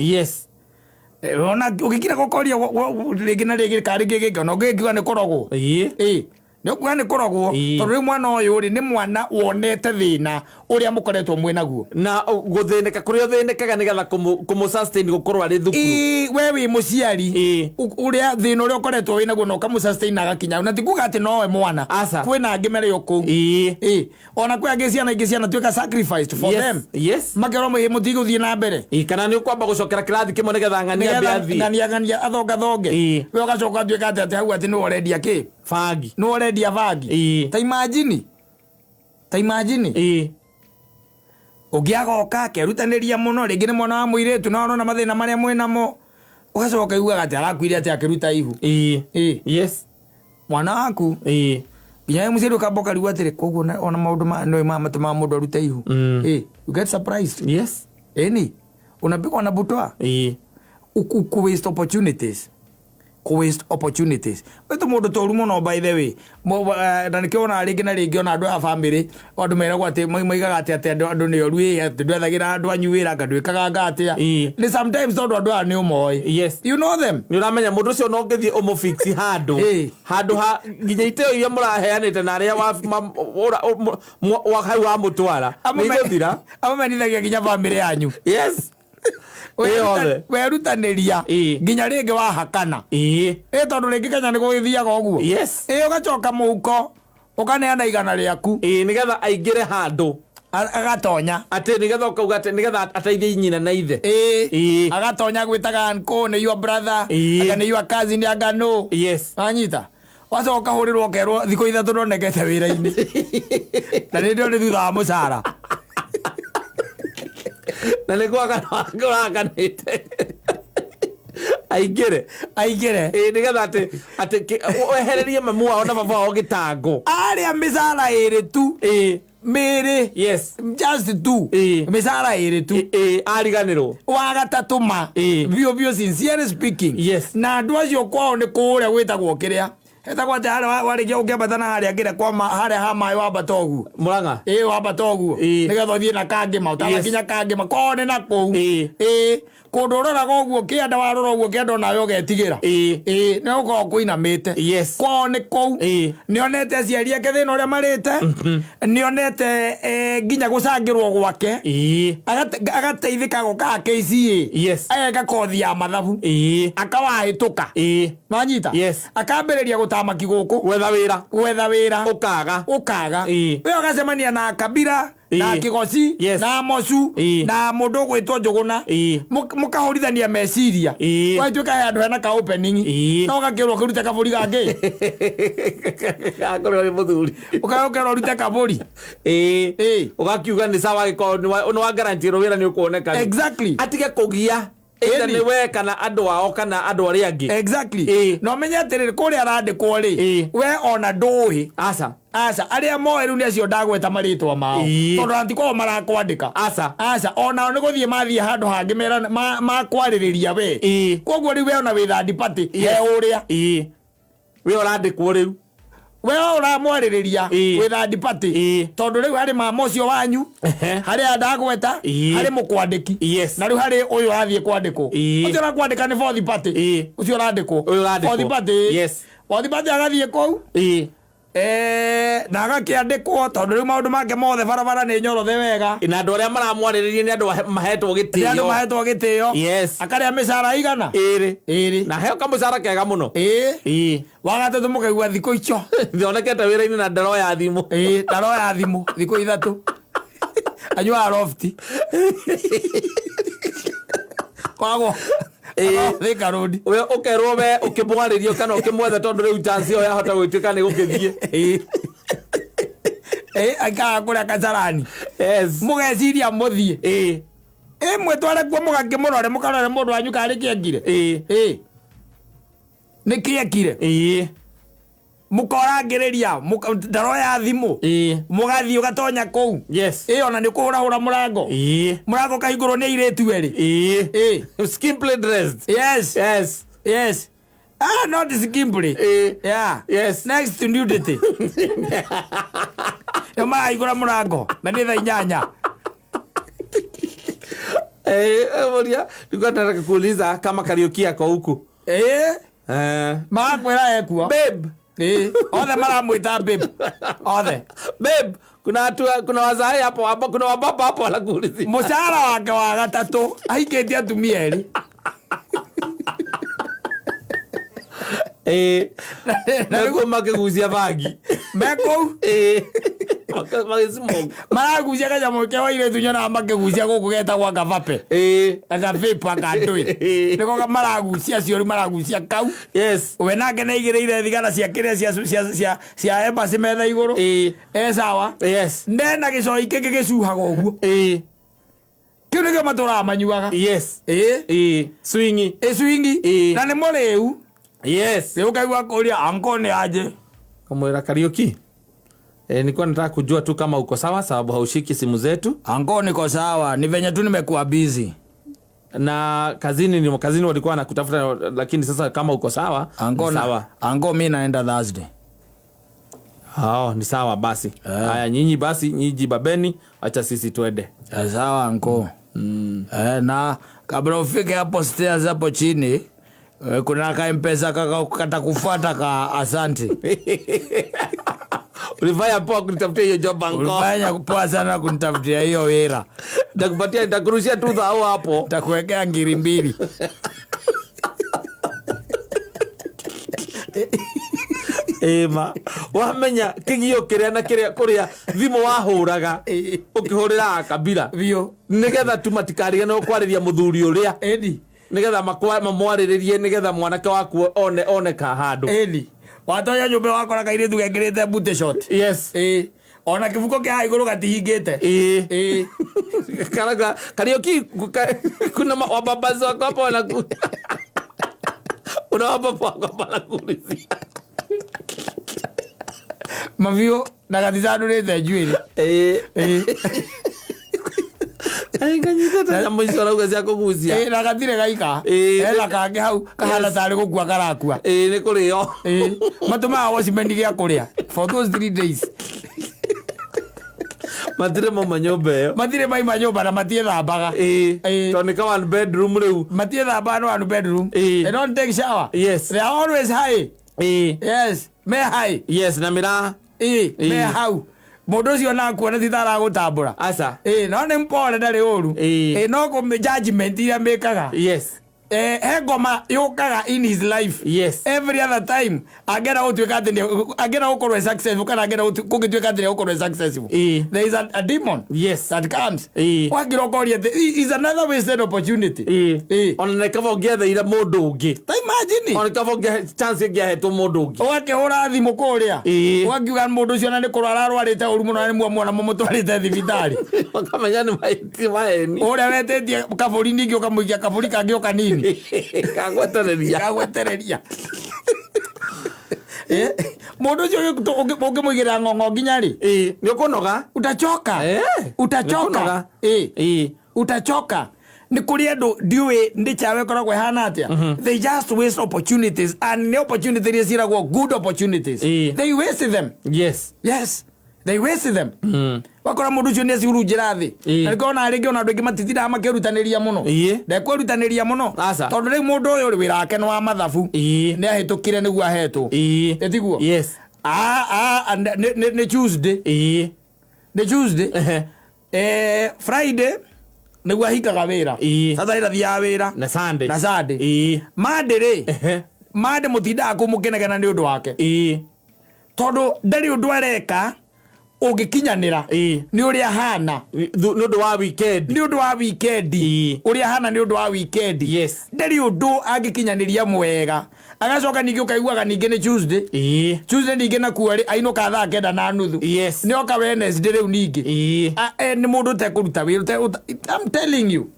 Ona ũgĩkira gũkoria rĩngĩ na rĩngĩ ka rĩngĩ gĩkĩ, ona ũngĩkiuga nĩ kũrogwo. Nĩ ũkuga nĩ kũrogwo, tondũ rĩu mwana ũyũ rĩ, nĩ mwana wonete thĩna Ũrĩa mũkoretwo mwĩ naguo. Na gũthĩnĩka kũrĩa ũthĩnĩkaga nĩgetha kũmũ sustain gũkorwo arĩ thukuru. Ĩĩ, we wĩ mũciari. Ĩĩ. Ũrĩa thĩna ũrĩa ũkoretwo wĩ naguo na ũkamũ sustain na agakinya na ti kuga atĩ nowe mwana. Aca. Kwĩna angĩ merĩ o kũu. Ĩĩ. Ĩĩ, ona kwĩ angĩ ciana ingĩ ciana tuĩka sacrificed for Yes, them. yes. Makerwo mũtigũthiĩ na mbere. Ĩĩ, kana nĩ ũkwamba gũcokera kĩrathi kĩmwe nĩgetha ng'ania ambe Nĩgetha athiĩ. ng'ania ng'ania athongathonge. Ĩĩ. We ũgacoka ũtuĩka atĩ atĩ hau atĩ nĩwe ũrendia kĩ? Bangi. Nĩwe ũrendia bangi. Ĩĩ. Ta imagine. Ta imagine. Ĩĩ. Ũngĩ agoka akerutanĩria mũno, rĩngĩ nĩ mwana wa mũirĩtu na ũrona mathĩna marĩa mwĩ namo, ũgacoka ũkaiguaga atĩ arakuire atĩ akĩruta ihu. Ĩĩ. Ĩĩ. Yes. Mwana waku Ĩĩ. nginya we mũciari ũkamba ũkarigwo atĩrĩ, koguo ona maũndũ ma no matũmaga mũndũ arute ihu. Ĩĩ, you get surprised. Yes. Ĩni unapigwa na butwa. Ĩĩ. Ku waste opportunities, ku waste opportunities wetũ mũndũ toru mũno, by the way. Na nĩkĩo wonaga rĩngĩ na rĩngĩ ona andũ a family andũ meragwo atĩ moigaga atĩ atĩ andũ nĩ oru, ĩ atĩ ndwethagĩra andũ anyu wĩra, anga ndwĩkaga anga atĩa. Ĩĩ. Nĩ sometimes tondũ andũ aya nĩ ũmoĩ. Yes. You know them. Nĩ ũramenya mũndũ ũcio no ũngĩthiĩ ũmũfix handũ. Ĩĩ. Handũ ha nginya iteo iria mũraheanĩte na arĩa hau wamũtwara nĩ igũthira. Amamenithagia nginya family yanyu. Yes. Ĩ yothe. Werutanĩria Ĩĩ. nginya rĩngĩ wahakana. Ĩĩ. Ĩ tondũ rĩngĩ Kenya nĩ gũgĩthiaga ũguo. Yes. Ĩ ũgacoka mũhuko ũkaneana 100 rĩaku. Ĩĩ, nĩgetha aingĩre handũ. Agatonya. Atĩ nĩgetha ũkauga atĩ nĩgetha ateithie nyina na ithe. Ĩĩ. Ĩĩ. Agatonya gwĩtaga uncle nĩ your brother. Ĩĩ. Anga nĩ your cousin, anga no. Yes. Wanyita, wacoka ũkahũrĩrwo ũkerwo thikũ 3 ndonekete wĩra-inĩ na nĩ ndĩo nĩ thutha wa mũcara. Na nĩ gwakana ũrakanĩte aingĩre. Aingĩre. Ĩĩ, nĩgetha atĩ wehererie mamu wao na baba wao gĩtango. Arĩa mĩcara ĩrĩ tu. Ĩĩ. Mĩrĩ. Yes. Just two. Ĩĩ. Mĩcara ĩrĩ tu. Ĩĩ, ariganĩrwo. Wa gatatũ ma. Ĩĩ. Biũ biũ, sincerely speaking. Yes. Na andũ acio kwao nĩ kũrĩa gwĩtagwo kĩrĩa hetagwo atĩ harĩa warĩkia ũkĩambata na harĩa kĩrĩa kwa harĩa ha maĩ wambata ũguo. Mũrang'a. Ĩĩ, wambata ũguo. Ĩĩ. Nĩgetha ũthiĩ na kangĩma ũtanakinya kangĩma kwao nĩ na kũu. Ĩĩ. Ĩĩ, kũndũ ũroraga ũguo kĩanda, warora ũguo kĩanda onawe ũgetigĩra. Ĩĩ. Ĩĩ, nĩ gũkorwo kũinamĩte. Yes. Kwao nĩ kũu. Ĩĩ. Nĩonete aciari ake thĩna ũrĩa marĩte, nĩonete nginya gũcangĩrwo gwake. Ĩĩ. Agateithĩka gũkaga KCA. Yes. Ageka kothi ya mathabu. Ĩĩ. Akawahĩtũka. Ĩĩ. Wanyita. Yes. Akambĩrĩria gũtamaki gũkũ. Gwetha wĩra. Gwetha wĩra. Ũkaga. Ũkaga. Ĩĩ. We ũgacemania na Kabira na Ĩĩ. Kĩgoci Yes. na Mocu Ĩĩ. na mũndũ ũgwĩtwo Njũgũna. Ĩĩ. Mũkahũrithania meciria. Ĩĩ. Gwatuĩka he handũ hena ka opening. Ĩĩ. No ũgakĩrwo ũkĩrute kabũri gangĩ. Akorwo nĩ mũthuri. Ũgakĩrwo ũrute kabũri. Ĩĩ. Ĩĩ. Ũgakiuga nĩ sawa angĩkorwo nĩ wa guarantee wĩra nĩ ũkuoneka. Exactly. Atige kũgia either Ĩni. nĩ we kana andũ ao kana andũ arĩa angĩ. Exactly. Ĩĩ. Na ũmenye atĩrĩrĩ, kũrĩa arandĩkwo rĩ, Ĩĩ. we ona ndũĩ. Aca. Aca, arĩa moĩ rĩu nĩ acio ndagweta marĩtwa mao. Ĩĩ. Tondũ antikorwo marakwandĩka. Aca. Aca, onao nĩ gũthiĩ mathiĩ handũ hangĩ makwarĩrĩria we. Ĩĩ. Koguo rĩu we ona wĩ third party he Yes. ũrĩa. Ĩĩ. We ũrandĩkwo rĩu. We ũramwarĩrĩria Ĩĩ. wĩ third party. Ĩĩ. Tondũ rĩu harĩ mama ũcio wanyu, Ehe. harĩ aya ndagweta, Ĩĩ. harĩ mũkwandĩki. Yes. Na rĩu harĩ ũyũ ũrathiĩ kwandĩkwo. Ĩĩ. Ũcio ũrakwandĩka nĩ fourth party. Ĩĩ. Ũcio ũrandĩkwo. Ũyũ ũrandĩkwo. Fourth party. Yes. Fourth party agathiĩ kũu. Ĩĩ. Na agakĩandĩkwo tondũ rĩu maũndũ make mothe barabara nĩ nyorothe wega. Na andũ arĩa maramwarĩrĩria nĩ andũ mahetwo Nĩ andũ gĩtĩo. mahetwo gĩtĩo. Yes. Akarĩa mĩcara igana. Ĩrĩ. Ĩrĩ. Na heo kamũcara kega mũno. Ĩĩ. Ĩĩ. Wa gatatũ mũkaigua thikũ icio. Thionekete wĩra-inĩ na ndaroya thimũ. Ĩĩ, ndaroya thimũ thikũ 3. Anyuaga lofti. Koragwo. Ĩĩ. Thika Road. We ũkerwo we ũkĩmwarĩrio kana ũkĩmwetha tondũ rĩu chance ĩyo yahota gũtuĩka nĩ gũkĩthiĩ. Ĩĩ. Ĩĩ, aikaraga kũrĩa Kasarani. Yes. Mũgeciria mũthiĩ. Ĩĩ. Ĩĩ, mwĩtware kuo mũgakĩmũrore mũkarore mũndũ wanyu karĩ kĩekire. Ĩĩ. Ĩĩ. Nĩ kĩekire. Ĩĩ. Mũkorangĩrĩria ndaroya thimũ. Ĩĩ. Mũgathiĩ ũgatonya kũu. Yes. Ĩĩ, ona nĩ kũhũrahũra mũrango. Ĩĩ. Mũrango ũkahingũrwo nĩ airĩtu erĩ. Ĩĩ. Ĩĩ. Skimpily dressed. Yes. Yes. Yes. Ah, not skimpily. Ĩĩ. Yeah. Yes. Next to nudity. Nĩ marahingũra mũrango na nĩ thaa 8. Mũria, nilikuwa nataka kuuliza kama Kariuki ako huku. Ĩĩ. Eh. Magakwĩra ekuo. Babe. Ĩĩ. Othe maramwĩta babe. Othe. Babe, Kuna watu, kuna wazae hapo hapo, kuna wababa hapo wanakuulizia. Mũcara wake wa gatatũ ahikĩtie atumia erĩ. Mekuo makĩgucia bangi. Mekũu. Magĩcimoke. Maragucia kanyamũ ke wairĩtu nyonaga makĩgucia gũkũ getagwo gabape. Gabepa kandũĩ. Nĩko maragucia acio rĩu maragucia kau. Yes. We nake nĩaigĩrĩire thigara cia kĩrĩa cia embassy metha igũrũ. E sawa. Yes. Ndena gĩcoi kĩngĩ gĩcuhaga ũguo. Kĩu nĩkĩo matũraga manyuaga. Yes. Swingi. Ĩcwingi. Na nĩ mũrĩu. Yes. Rĩu ũkaigua kũria anko nĩ aje. Kamwĩra Kariuki. Nilikuwa nataka kujua tu kama uko sawa sababu haushiki simu zetu. Anko niko sawa, ni venye tu nimekuwa busy. Na kazini walikuwa wanakutafuta, lakini sasa kama uko sawa, Anko ni sawa. Anko mimi naenda Thursday. Ni sawa basi. Haya nyinyi basi, nyinyi babeni, acha sisi tuende. Sawa anko. Na kabla ufike hapo stairs hapo chini, kuna ka M-Pesa katakufuata ka asante. Ulifanya poa kunitafutia hiyo job anko. Ulifanya poa sana kunitafutia hiyo wera. Nitakupatia, nitakurushia tu dhao hapo. Nitakuwekea ngiri 2. Ema, wamenya kigio kiria na kiria kuria thimu wahuraga ukihurira kabira. Biũ. Nigetha tu matikarigane kwariria muthuri uria. Edi. Nigetha mamwariririe nigetha mwanake waku one ka handu. Edi. Watonya nyumba wakora kairitu gekirite booty short. Yes. Ona kibuko kia iguru gatihingite. Karaga Kariuki kuna wababazi wako hapo wanaku. Una wababa wako hapo wanakuulizia. Mavio na gatithandurite njuĩrĩ. Nganyitĩte nyamũ icio arauga cia kũgucia. Na gatirĩ gaika. Hena kangĩ hau kahana tarĩ gũkua karakua. Nĩ kũrĩo. Matũmaga watchman gĩa kũrĩa for those 3 days. Matirĩ mauma nyũmba ĩyo. Matirĩ mauma nyũmba na matiethambaga. Tondũ nĩ ka one bedroom rĩu. Matiethambaga nĩ one bedroom. They don't take shower. Yes. They are always high. Yes. Me high. Yes, na mĩraa. Me hau. Mũndũ ũcio na akuona ti ta aragũtambũra. Aca. No nĩ mpore ndarĩ ũru. No kũ judgment iria mĩkaga. Yes. He ngoma yũkaga in his life. Yes. Every other time angĩenda gũtuĩka atĩ nĩ angĩenda gũkorwo successful kana angĩenda gũgĩtuĩka atĩ nĩ gũkorwo successful. There is a demon. Yes. That comes. Wakĩra ũkoria atĩ is another wasted opportunity. Ona nĩ kaba ũngĩetheire mũndũ ũngĩ. Ta imagine. Ona nĩ kaba chance ĩngĩahetwo mũndũ ũngĩ. Ũgakĩhũra thimũ kũrĩa. Ũgakiuga mũndũ ũcio na nĩ kũrwara arwarĩte ũru mũno na nĩ muamwona mũmũtwarĩte thibitarĩ. Ũkamenya nĩ mahĩtia maheni. Ũrĩa wetĩtie kabũri ningĩ ũkamũikia kabũri kangĩ o kanini. Kagwetereria. Kagwetereria. Mũndũ ũcio ũngĩmũigĩrĩra ng'ong'o nginya rĩ? Nĩ ũkũnoga. Utachoka. Utachoka. Utachoka. Nĩ kũrĩ andũ ndiũĩ nĩ chawe ĩkoragwo ĩhana atĩa. They just waste opportunities and nĩ opportunity iria ciĩragwo good opportunities. They waste them. Yes. Yes. They waste them. Wakora mũndũ ũcio nĩ acihurunjĩra thĩ. Na nĩkĩo ona rĩngĩ ona andũ aingĩ matitindaga makĩrutanĩria mũno. Ndekũĩrutanĩria mũno. Tondũ rĩu mũndũ ũyũ rĩ wĩra wake nĩ wa mathabu. Nĩ ahĩtũkire nĩguo ahetwo. Ĩtiguo? Yes. Nĩ Tuesday. Nĩ Tuesday. Friday nĩguo ahingaga wĩra. Saturday ndathiaga wĩra. Na Sunday. Na Sunday. Monday rĩ. Monday mũtindaga kũu mũkĩnegena nĩ ũndũ wake. Tondũ ndarĩ ũndũ areka ũngĩkinyanĩra nĩ ũrĩa ahana. Nĩ ũndũ wa weekend. Nĩ ũndũ wa weekend. Ũrĩa ahana nĩ ũndũ wa weekend. Yes. Ndarĩ ũndũ angĩkinyanĩria mwega. Agacoka ningĩ ũkaiguaga ningĩ nĩ Tuesday. Tuesday ningĩ nakuo rĩ ainũka thaa 9:30. Yes. Nĩ oka Wednesday rĩu ningĩ. Nĩ mũndũ ũtekũruta wĩra. I'm telling you.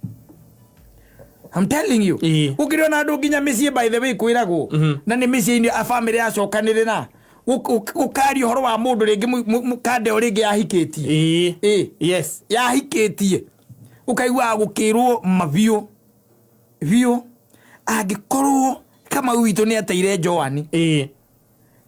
I'm telling you. Ũkĩrĩ ona andũ nginya mĩciĩ by the way kwĩragwo. Na nĩ mĩciĩ-inĩ a family yacokanĩrĩra. Ũkaria ũhoro wa mũndũ rĩngĩ kande o rĩngĩ yahikĩtie. Yes. Yahikĩtie. Ũkaiguaga gũkĩrwo mabiũ. Biũ. Angĩkorwo Kamau witũ nĩ ateire Joan. Niĩ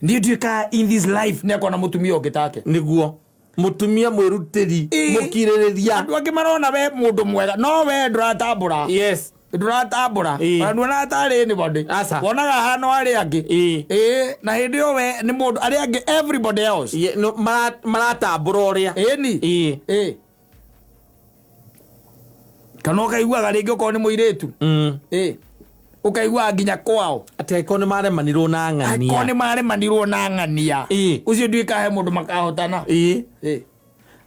nduĩkaga in this life nĩ akona mũtumia ũngĩ take. Nĩguo. Mũtumia mwĩrutĩri, mũkirĩrĩria. Andũ angĩ marona we mũndũ mwega, no we ndũratambũra. Yes. Ndũratambũra. Ĩĩ. Ona nduonaga tarĩ anybody. Aca. Wonaga hano arĩa angĩ. Ĩĩ. Ĩĩ, na hĩndĩ ĩyo we nĩ mũndũ arĩa angĩ everybody else. No, maratambũra ũrĩa. Ĩni. Ĩĩ. Ĩĩ. Kana ũkaiguaga rĩngĩ okorwo nĩ mũirĩtu. Ĩĩ. Ũkaiguaga nginya kwao. Atĩ angĩkorwo nĩ maremanirwo na Angĩkorwo ng'ania. nĩ maremanirwo na ng'ania. Ĩĩ. Ũcio ndiũĩ kana he mũndũ makahotana. Ĩĩ. Ĩĩ.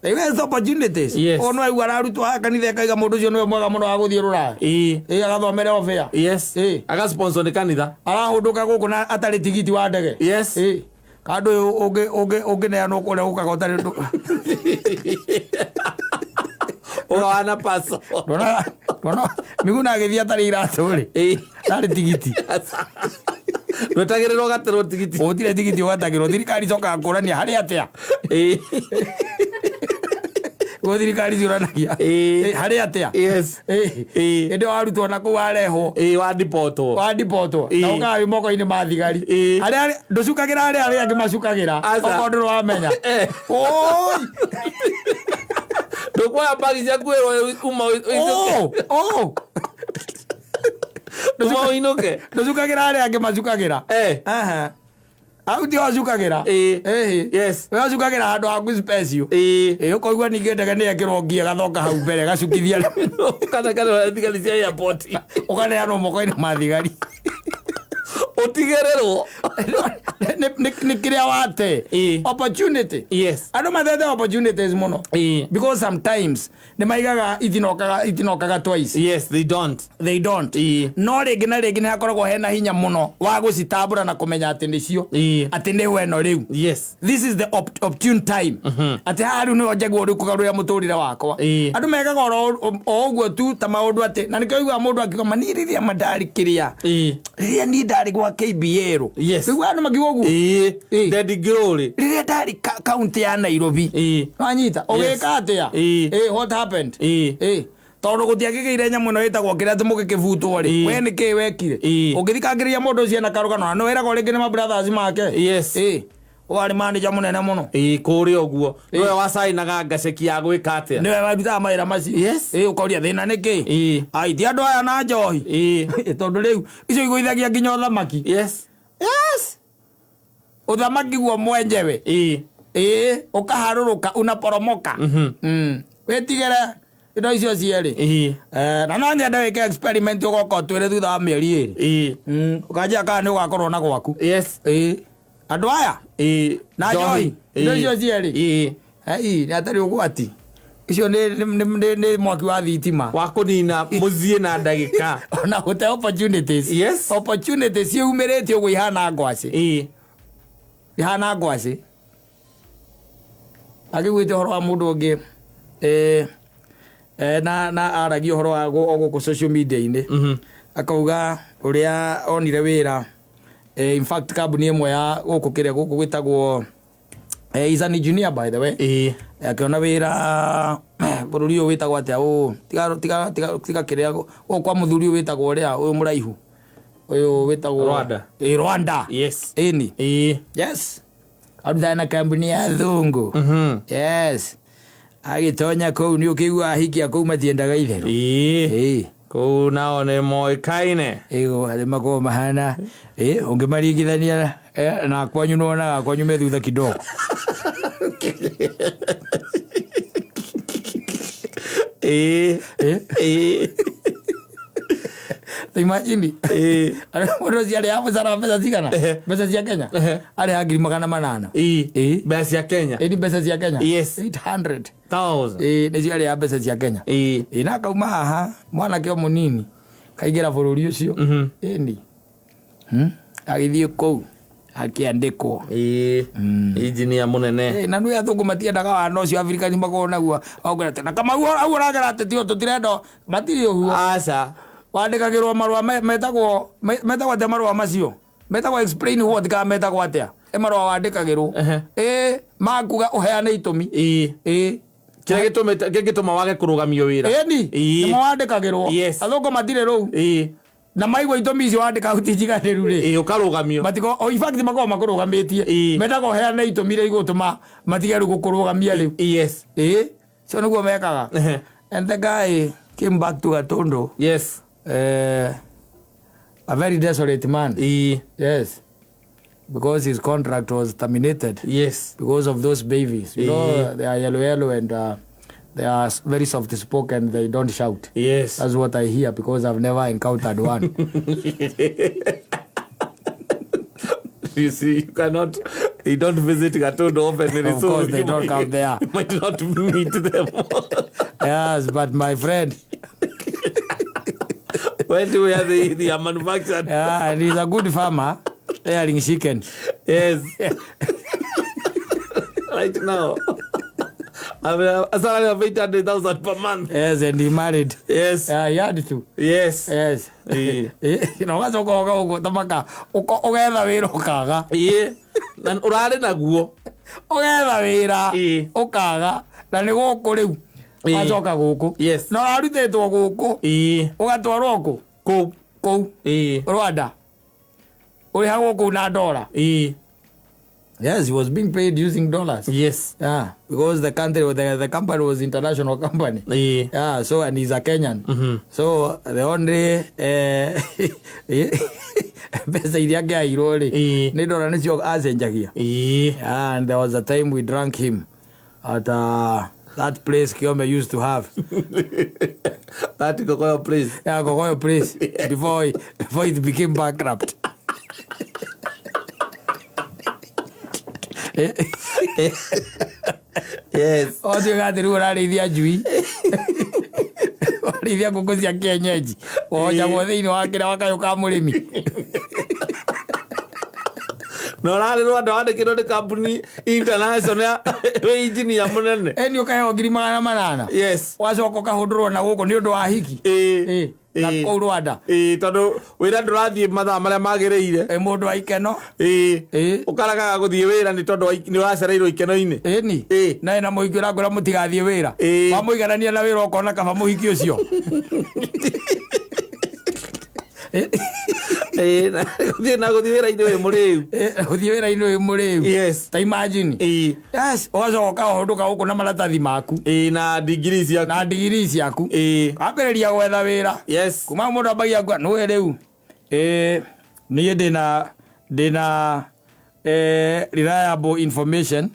They waste opportunities. Yes. O no aigua ararutwo haha kanitha akaiga mũndũ ũcio nĩwe mwega mũno wa gũthiĩ rũraya. Ĩĩ. Ĩĩ agathomere obĩa. Yes. Ĩĩ. Agasponsor nĩ kanitha. Arahũndũka gũkũ na atarĩ tigiti wa ndege. Yes. Ĩĩ. Kandũ ũyũ ũngĩ ũngĩ ũngĩneanwo kũrĩa ũkaga ũtarĩ Ũgawana paso. ndona ndona Miguna agĩthiĩ atarĩ iratũ rĩ. Ĩĩ. Ndarĩ tigiti. Ndwetagĩrĩrwo ũgatĩrwo tigiti. Gũtirĩ tigiti ũgatagĩrwo thirikari icokaga kũrania harĩ atĩa. Ĩĩ. Guo thirikari ciũranagia. Ĩĩ. Ĩĩ, harĩ atĩa. Yes. Ĩĩ. Ĩĩ. Hĩndĩ ĩyo warutwo na kũu warehwo. Ĩĩ wandipotwo. Wandipotwo. Na Ĩĩ. ũkaga wĩ moko-inĩ ma thigari. Ĩĩ. Arĩa ndũcukagĩra arĩa arĩa angĩ macukagĩra. Aca. Okorwo ndũrĩ wamenya. Eh. Oi. Ndũkuoya mbagi ciaku wĩrwo uma ũinũke. Oh, oh. Uma ũinũke. Ndũcukagĩra arĩa angĩ macukagĩra. Eh. Aha. Au ti wacukagĩra. Ĩĩ. Ĩĩ. Yes. We wacukagĩra handũ haku special. Ĩĩ. Ĩĩ ũkaigua ningĩ ndege nĩ yekĩrwo ngia gathoka hau mbere gacukithia Kana kana thigari cia airport. ũkaneanwo moko-inĩ ma thigari. Ũtigĩrĩrwo. Nĩ kĩrĩa wate. Ĩĩ. Opportunity. Yes. Andũ matete opportunities mũno. Ĩĩ. Because sometimes nĩ maigaga itinokaga twice. Yes, they don't. They don't. Ĩĩ. No rĩngĩ na rĩngĩ nĩ hakoragwo hena hinya mũno wa gũcitambũra na kũmenya atĩ nĩcio. Ĩĩ. Atĩ nĩ weno rĩu. Yes. This is the opportune time. Atĩ haha rĩu nĩho njagĩrĩirwo rĩu kũgarũrĩra mũtũrĩre wakwa. Ĩĩ. Andũ mekaga oro o ũguo tu ta maũndũ atĩ na nĩkĩo ũiguaga mũndũ akiuga ma niĩ rĩrĩa ma ndarĩ kĩrĩa. Ĩĩ. Rĩrĩa niĩ ndarĩ gwa KBA rũ. Yes. Rĩu andũ makiuga ũguo. Ĩĩ. Ĩĩ. Daddy Glory. Rĩrĩa ndarĩ kaunti ya Nairobi. Ĩĩ. Wanyita ũgĩka atĩa? Ĩĩ. Ĩĩ, what happened? Ĩĩ. Ĩĩ. Tondũ gũtiakĩgĩire nyamũ ĩno ĩtagwo kĩrĩa atĩ mũgĩkĩbutwo rĩ. Ĩĩ. We nĩ kĩĩ wekire? Ĩĩ. Ũngĩthikangĩrĩria mũndũ ũcio ena karũgano na nĩ wĩragwo rĩngĩ nĩ ma brothers make. Yes. Ĩĩ. Warĩ manager mũnene mũno. Ĩĩ kũrĩa ũguo. Nĩwe wacainaga ngaceki ya gwĩka atĩa. Nĩwe warutaga mawĩra macio. Yes. Ĩĩ ũkoria thĩna nĩ kĩĩ? Ĩĩ. Ai ti andũ aya na njohi. Ĩĩ. Tondũ rĩu icio igũithagia nginya ũthamaki. Yes. Yes. Ũthamaki guo mwenyewe. Ĩĩ. Ĩĩ, ũkaharũrũka unaporomoka. Wĩtigĩre indo icio cierĩ. Ĩĩ. Eh, na no nyende wĩke experiment ũgoka ũtwĩre thutha wa mĩeri ĩrĩ. Ĩĩ. Ũkanjĩra kana nĩ ũgakorwo na gwaku. Yes. Ĩĩ. Andũ aya Ĩĩ. na njohi indo icio cierĩ. Ĩĩ. Ai, nĩ atarĩ ũgwati. Icio nĩ mwaki wa thitima. Wa kũnina mũciĩ na ndagĩka. Ona gũte opportunities. Yes. Opportunities ciumĩrĩte ũguo ihana ngwacĩ. Ĩĩ. Ihana ngwacĩ. Akĩguĩte ũhoro wa mũndũ ũngĩ na aragia ũhoro wa o gũkũ social media-inĩ. Akauga ũrĩa onire wĩra in fact kambuni ĩmwe ya gũkũ kĩrĩa gũkũ gwĩtagwo is an engineer by the way. Ĩĩ. Akĩona wĩra bũrũri ũyũ wĩtagwo atĩa ũũ tiga tiga tiga tiga kĩrĩa gũkũ kwa mũthuri ũyũ wĩtagwo ũrĩa ũyũ mũraihu ũyũ wĩtagwo Rwanda. Ĩĩ, Rwanda. Yes. Ĩni. Ĩĩ. Yes. Arutaga na kambuni ya athũngũ. Yes. Agĩtonya kũu nĩ ũkĩigua ahiki a kũu matiendaga itherũ. Ĩĩ. Ĩĩ. Kũu nao nĩ moĩkaine. Ĩĩ arĩa makoragwo mahana ĩĩ ũngĩmaringithania na kwanyu nĩwonaga kwanyu me thutha kidogo. Ĩĩ. Ĩĩ. Imagine. Ĩĩ. Mũndũ ũcio arĩhaga mũcara mbeca cigana? Mbeca cia Kenya? Arĩhaga 800,000. Ĩĩ. Ĩĩ. Mbeca cia Kenya. Ĩĩ ni mbeca cia Kenya? Yes. 800. Thousand. Ĩĩ nĩcio arĩhaga mbeca cia Kenya. Ĩĩ. Ĩĩ na akauma haha mwanake o mũnini kaingĩra bũrũri ũcio. Ĩni. Agĩthiĩ kũu akĩandĩkwo. Ĩĩ. Engineer mũnene. Ĩĩ, na nĩ athũngũ matiendaga wana ũcio Afrika nĩ makoragwo naguo augĩra atĩ na Kamau hau ũragera atĩ tio tũtirenda matirĩ ũguo. Aca. Wandĩkagĩrwo marũa metagwo metagwo atĩa marũa macio? Metagwo explain what kana metagwo atĩa? Ĩ marũa wandĩkagĩrwo. Ĩĩ makuga ũheane itũmi. Ĩĩ. Ĩĩ. Kĩrĩa gĩtũmĩte kĩngĩtũma wage kũrũgamio wĩra. Ĩni. Ĩĩ. Nĩmo wandĩkagĩrwo. Yes. Athũngũ matirĩ rũu. Ĩĩ. Na maigua itũmi icio wandĩka ti njiganĩru rĩ. Ĩĩ ũkarũgamio. Matiko, in fact makoragwo makũrũgamĩtie. Ĩĩ. Mendaga ũheane itũmi iria igũtũma matige rĩu gũkũrũgamia rĩu. Yes. Ĩĩ. Cio nĩguo mekaga. Ehe. And the guy came back to Gatundu. Yes. A very desolate man. Ĩĩ. Yes, because his contract was terminated Yes. because of those babies. You know, Eh. they are yellow, yellow, and they are very soft spoken. They don't shout. Yes. That's what I hear because I've never encountered one. You see, you cannot, you don't visit Gatundu often. Of so course, they you don't might- come there. You might not meet them. Yes, but my friend, When do we have they are manufactured? yeah, and he's a good farmer, rearing chicken. Yes. Right now. I mean, a salary of 800,000 per month. Yes, and he married. Yes. Yeah, he had to. Yes. Yes. Ĩĩ. Na ũgacoka ũga ũguo ta maka ũgetha wĩra ũkaga. Ĩĩ. Na ũrarĩ naguo. Ũgetha wĩra Ĩĩ. ũkaga na nĩ gũkũ rĩu. Ĩĩ. Wacoka gũkũ. Yes. Na ũrarutĩtwo gũkũ Ĩĩ. ũgatwarwo kũ? Kũu. Kũu Ĩĩ. Rwanda. Ũrĩhagwo kũu na ndora. Ĩĩ. Yes, he was being paid using dollars. Yes. Yeah, because the country, the company was international company. Ĩĩ. Yeah, so and he's a Kenyan. So the only mbeca iria angĩaheirwo rĩ Ĩĩ. nĩ ndora nĩcio acenjagia. Ĩĩ. Yeah, and there was a time we drank him at that place Kiome used to have. That Kokoyo place. Yeah, Kokoyo place before it became bankrupt. Yes. Otuĩka atĩ rĩu ũrarĩithia njui, ũrarĩithia ngũkũ cia kienyeji, wohocagwo thĩinĩ wa kĩrĩa wa kayũ ka mũrĩmi. Na ũrarĩ Rwanda wandĩkĩrwo nĩ kambuni international wĩ engineer mũnene. Ĩni ũkaheo 800,000. Yes. Wacoka ũkahũndũrwo na gũkũ nĩ ũndũ wa hiki. Ĩĩ. Ĩĩ, na Ĩĩ. kũu Rwanda. Ĩĩ, tondũ wĩra ndũrathiĩ mathaa marĩa magĩrĩire. Ĩ mũndũ wa ikeno. Ĩĩ. Ĩĩ. Ũkaregaga gũthiĩ wĩra nĩ tondũ nĩ ũracereirwo ikeno-inĩ. Ĩni. Ĩĩ. Na ĩna mũhiki ũrakwĩra mũtigathiĩ wĩra. Ĩĩ. Wamũiganania na wĩra ũkona kaba mũhiki ũcio. Ĩĩ, na gũthiĩ na gũthiĩ wĩra-inĩ wĩ mũrĩu. Ĩĩ, gũthiĩ wĩra-inĩ wĩ mũrĩu. Yes. Ta imagine. Ĩĩ. Yes, ũgacoka ũkahũndũka gũkũ na maratathi maku. Ĩĩ, na ndigiri ciaku. Na ndigiri ciaku. Ĩĩ. Wambĩrĩria gwetha wĩra. Yes. Kuma mũndũ ambagia kuga nĩwe rĩu. Ĩĩ, niĩ ndĩna reliable information.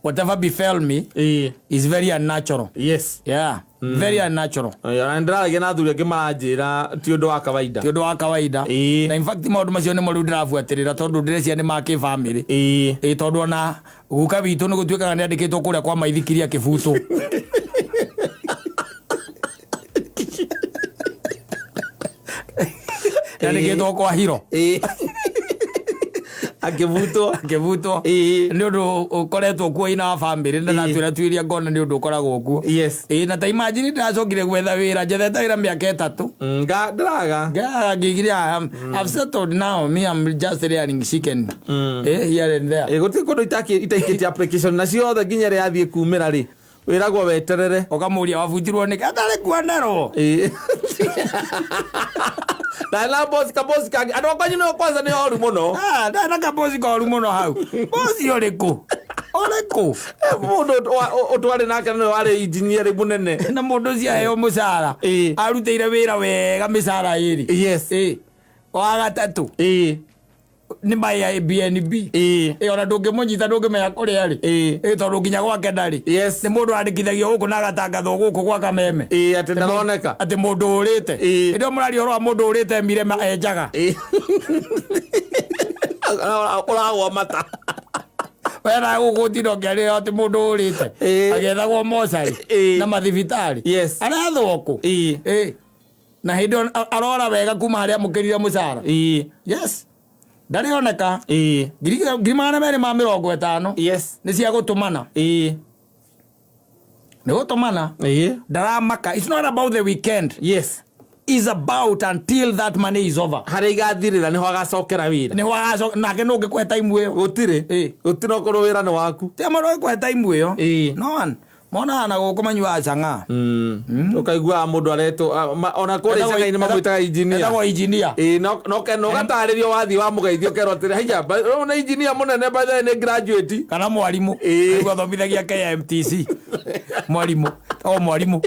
Whatever befell me Ĩĩ. is very unnatural. Yes. Yeah, very unnatural. Ona nĩndĩraragia na athuri angĩ maranjĩra ti ũndũ wa kawaida. Ti ũndũ wa kawaida. Ĩĩ. Na in fact maũndũ macio nĩmo rĩu ndĩrabuatĩrĩra tondũ ndĩreciria nĩ ma kĩbamĩrĩ. Ĩĩ. Ĩĩ, tondũ ona guka witũ nĩ gũtuĩkaga nĩ andĩkĩtwo kũrĩa kwa maithikiria kĩbutũ. Nĩ andĩkĩtwo kwa hiro. Ĩĩ. Akĩbutwo. Akĩbutwo. Ĩĩ. Nĩ ũndũ ũkoretwo kuo ina wa bamĩrĩ na ndatwĩra tuĩria ngona nĩ ũndũ ũkoragwo kuo. Yes. Ĩĩ, na ta imagine ndĩracokire gwetha wĩra njethete wĩra mĩaka 3. Nga ndĩraga. Ngĩgiria, I've settled now. Me, I'm just rearing chicken. Here and there. Ĩĩ, gũtirĩ kũndũ itaikĩtie application na ciothe nginya ĩrĩa yathiĩ kumĩra rĩ wĩragwo weterere. Ũkamũria wabutirwo nĩkĩ atarĩ kuonerwo. Ĩĩ. Na na boss ka boss kangĩ andũ akwanyu nĩo kwanza nĩ oru mũno. Ah, ndarĩ na kabosi koru mũno hau. Bosi ũrĩkũ? Ũrĩkũ? Mũndũ ũtwarĩ nake nĩwe warĩ engineer mũnene. Na mũndũ ũcio aheo mũcara. Ĩĩ. Arutĩire wĩra wega mĩcara ĩrĩ. Yes. Ĩĩ. Wa gatatũ Ĩĩ. nĩ ma Airbnb. Ĩĩ. Ĩĩ, ona ndũngĩmũnyita ndũngĩmenya kũrĩa arĩ. Ĩĩ. Ĩĩ, tondũ nginya gwake ndarĩ. Yes. Nĩ mũndũ andĩkithagio gũkũ na agatangathwo gũkũ gwa Kameme. Ĩĩ, atĩ ndaroneka. Atĩ mũndũ ũrĩte. Ĩĩ. Hĩndĩ ĩyo mũraria ũhoro wa mũndũ ũrĩte mirema enjaga. Ĩĩ. Ũragwa mata. Wena gũkũ ũtinda ũkĩarĩra atĩ mũndũ ũrĩte. Ĩĩ. Agĩethagwo mocarĩ Ĩĩ. na mathibitarĩ. Yes. Arethwo kũ? Ĩĩ. Ĩĩ. Na hĩndĩ ĩyo arora wega kuma harĩa amũkĩrire mũcara. Ĩĩ. Yes. Ndarĩoneka. Ĩĩ. 250,000. Yes. Nĩ cia gũtũmana. Ĩĩ. Nĩ gũtũmana. Ĩĩ. Ndaramaka. It's not about the weekend. Yes. It's about until that money is over. Harĩa igathirĩra nĩho agacokera wĩra. Nĩho agacoka nake nũ ũngĩkũhe time ĩyo. Gũtirĩ. Ĩĩ. Gũtirĩ okorwo wĩra nĩ waku. Ti mũndũ ũngĩkũhe time ĩyo. Ĩĩ. No one. Monaga na gũkũ manyuaga chang'aa. Ũkaiguaga mũndũ aretwo ona kũrĩa icagi-inĩ mamwĩtaga engineer. Etagwo engineer. Ĩĩ, no ũgatarĩrio wathiĩ wamũgeithia ũkerwo atĩrĩ haiya ũyũ nĩ engineer mũnene by the way nĩ graduate. Kana mwarimũ. Ĩĩ. Nĩguo athomithagia KMTC. Mwarimũ. O mwarimũ.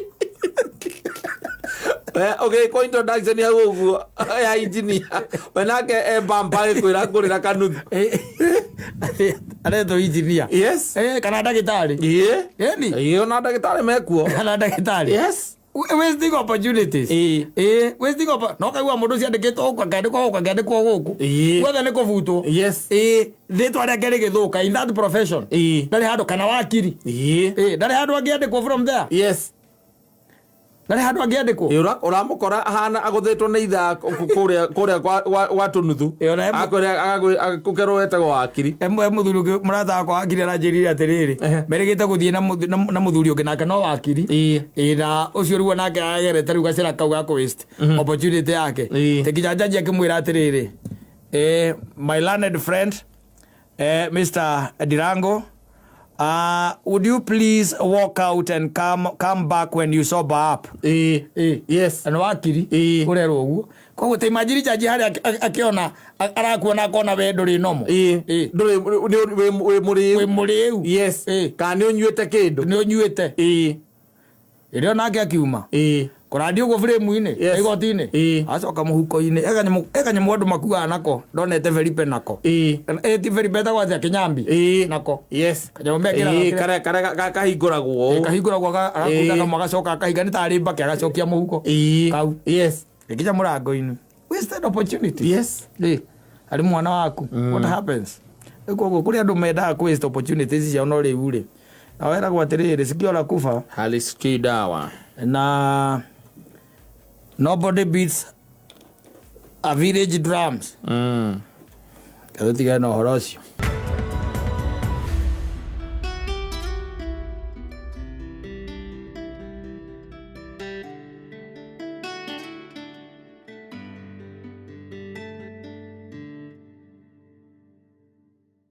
Ũgĩkwo introduction hau ũguo ya engineer, we nake e bampa agĩkwĩra ngũrĩra kanuthu. Aretwo engineer. Yes. Kana ndagĩtarĩ. Ĩĩ. Ĩni. Ĩĩ, ona ndagĩtarĩ mekuo. Kana ndagĩtarĩ. Yes. Wasting opportunities. Ĩĩ. Ĩĩ, wasting no kaigua mũndũ ũcio andĩkĩtwo gũkũ, akandĩkwo gũkũ, akandĩkwo gũkũ. Ĩĩ. Guothe nĩ kũbutwo. Yes. Ĩĩ, rĩtwa rĩake rĩgĩthũka in that profession. Ĩĩ. Ndarĩ handũ kana wakiri. Ĩĩ. Ĩĩ, ndarĩ handũ angĩandĩkwo from there. Yes. Ndarĩ handũ angĩandĩkwo. Ĩĩ, ũramũkora ahana agũthĩtwo nĩ ithaa kũrĩa gwa tũnuthu. Ĩĩ, ona Akwĩra gũkerwo wetagwo wakiri. He mũthuri ũngĩ mũrata wakwa wakiri aranjĩrire atĩrĩrĩ, Ehe. merĩgĩte gũthiĩ na mũthuri ũngĩ nake no wakiri. Ĩĩ. Ĩĩ, na ũcio rĩu onake agerete rĩu gacĩra kau ga kũ waste opportunity yake. Ĩĩ. Te nginya jaji akĩmwĩra atĩrĩrĩ, my learned friend, Mr. Dirango, would you please walk out and come back when you sober up? Ĩĩ. Ĩĩ. Yes. Na wakiri Ĩĩ. ũrerwo ũguo. Koguo ta imagine jaji harĩa akĩona arakuona akona we ndũrĩ nomo. Ĩĩ. Ĩĩ. Ndũrĩ wĩ mũrĩu. Wĩ mũrĩu. Yes. Ĩĩ. Kana nĩ ũnyuĩte kĩndũ. Nĩ ũnyuĩte. Ĩĩ. Ĩrĩa onake akiuma. Ĩĩ. Kũrandio ũguo frame-inĩ Yes. igoti-inĩ. Ĩĩ. Acoka mũhuko-inĩ. He kanyamũ andũ makuaga nako ndonete Felipe nako. Ĩĩ. Ĩ ti Felipe etagwo atĩa, Kĩnyambi? Ĩĩ. Nako. Yes. Kanyamũ mekĩraga Ĩĩ, kĩrĩa- karĩa kahingũragwo ũũ. Kahingũragwo agakunda Ĩĩ. kamwe agacoka akahinga nĩ tarĩ mbakĩ agacokia mũhuko. Ĩĩ. Kau. Yes. Gĩkinya mũrango-inĩ. Wasted opportunity. Yes. Ĩ, arĩ mwana waku. What happens? Koguo kũrĩ andũ mendaga kũ waste opportunities ciao no rĩu rĩ. Na weragwo atĩrĩrĩ, sikio la kufa Halisikii dawa. Na nobody beats a village drums. Tũtigane na ũhoro ũcio.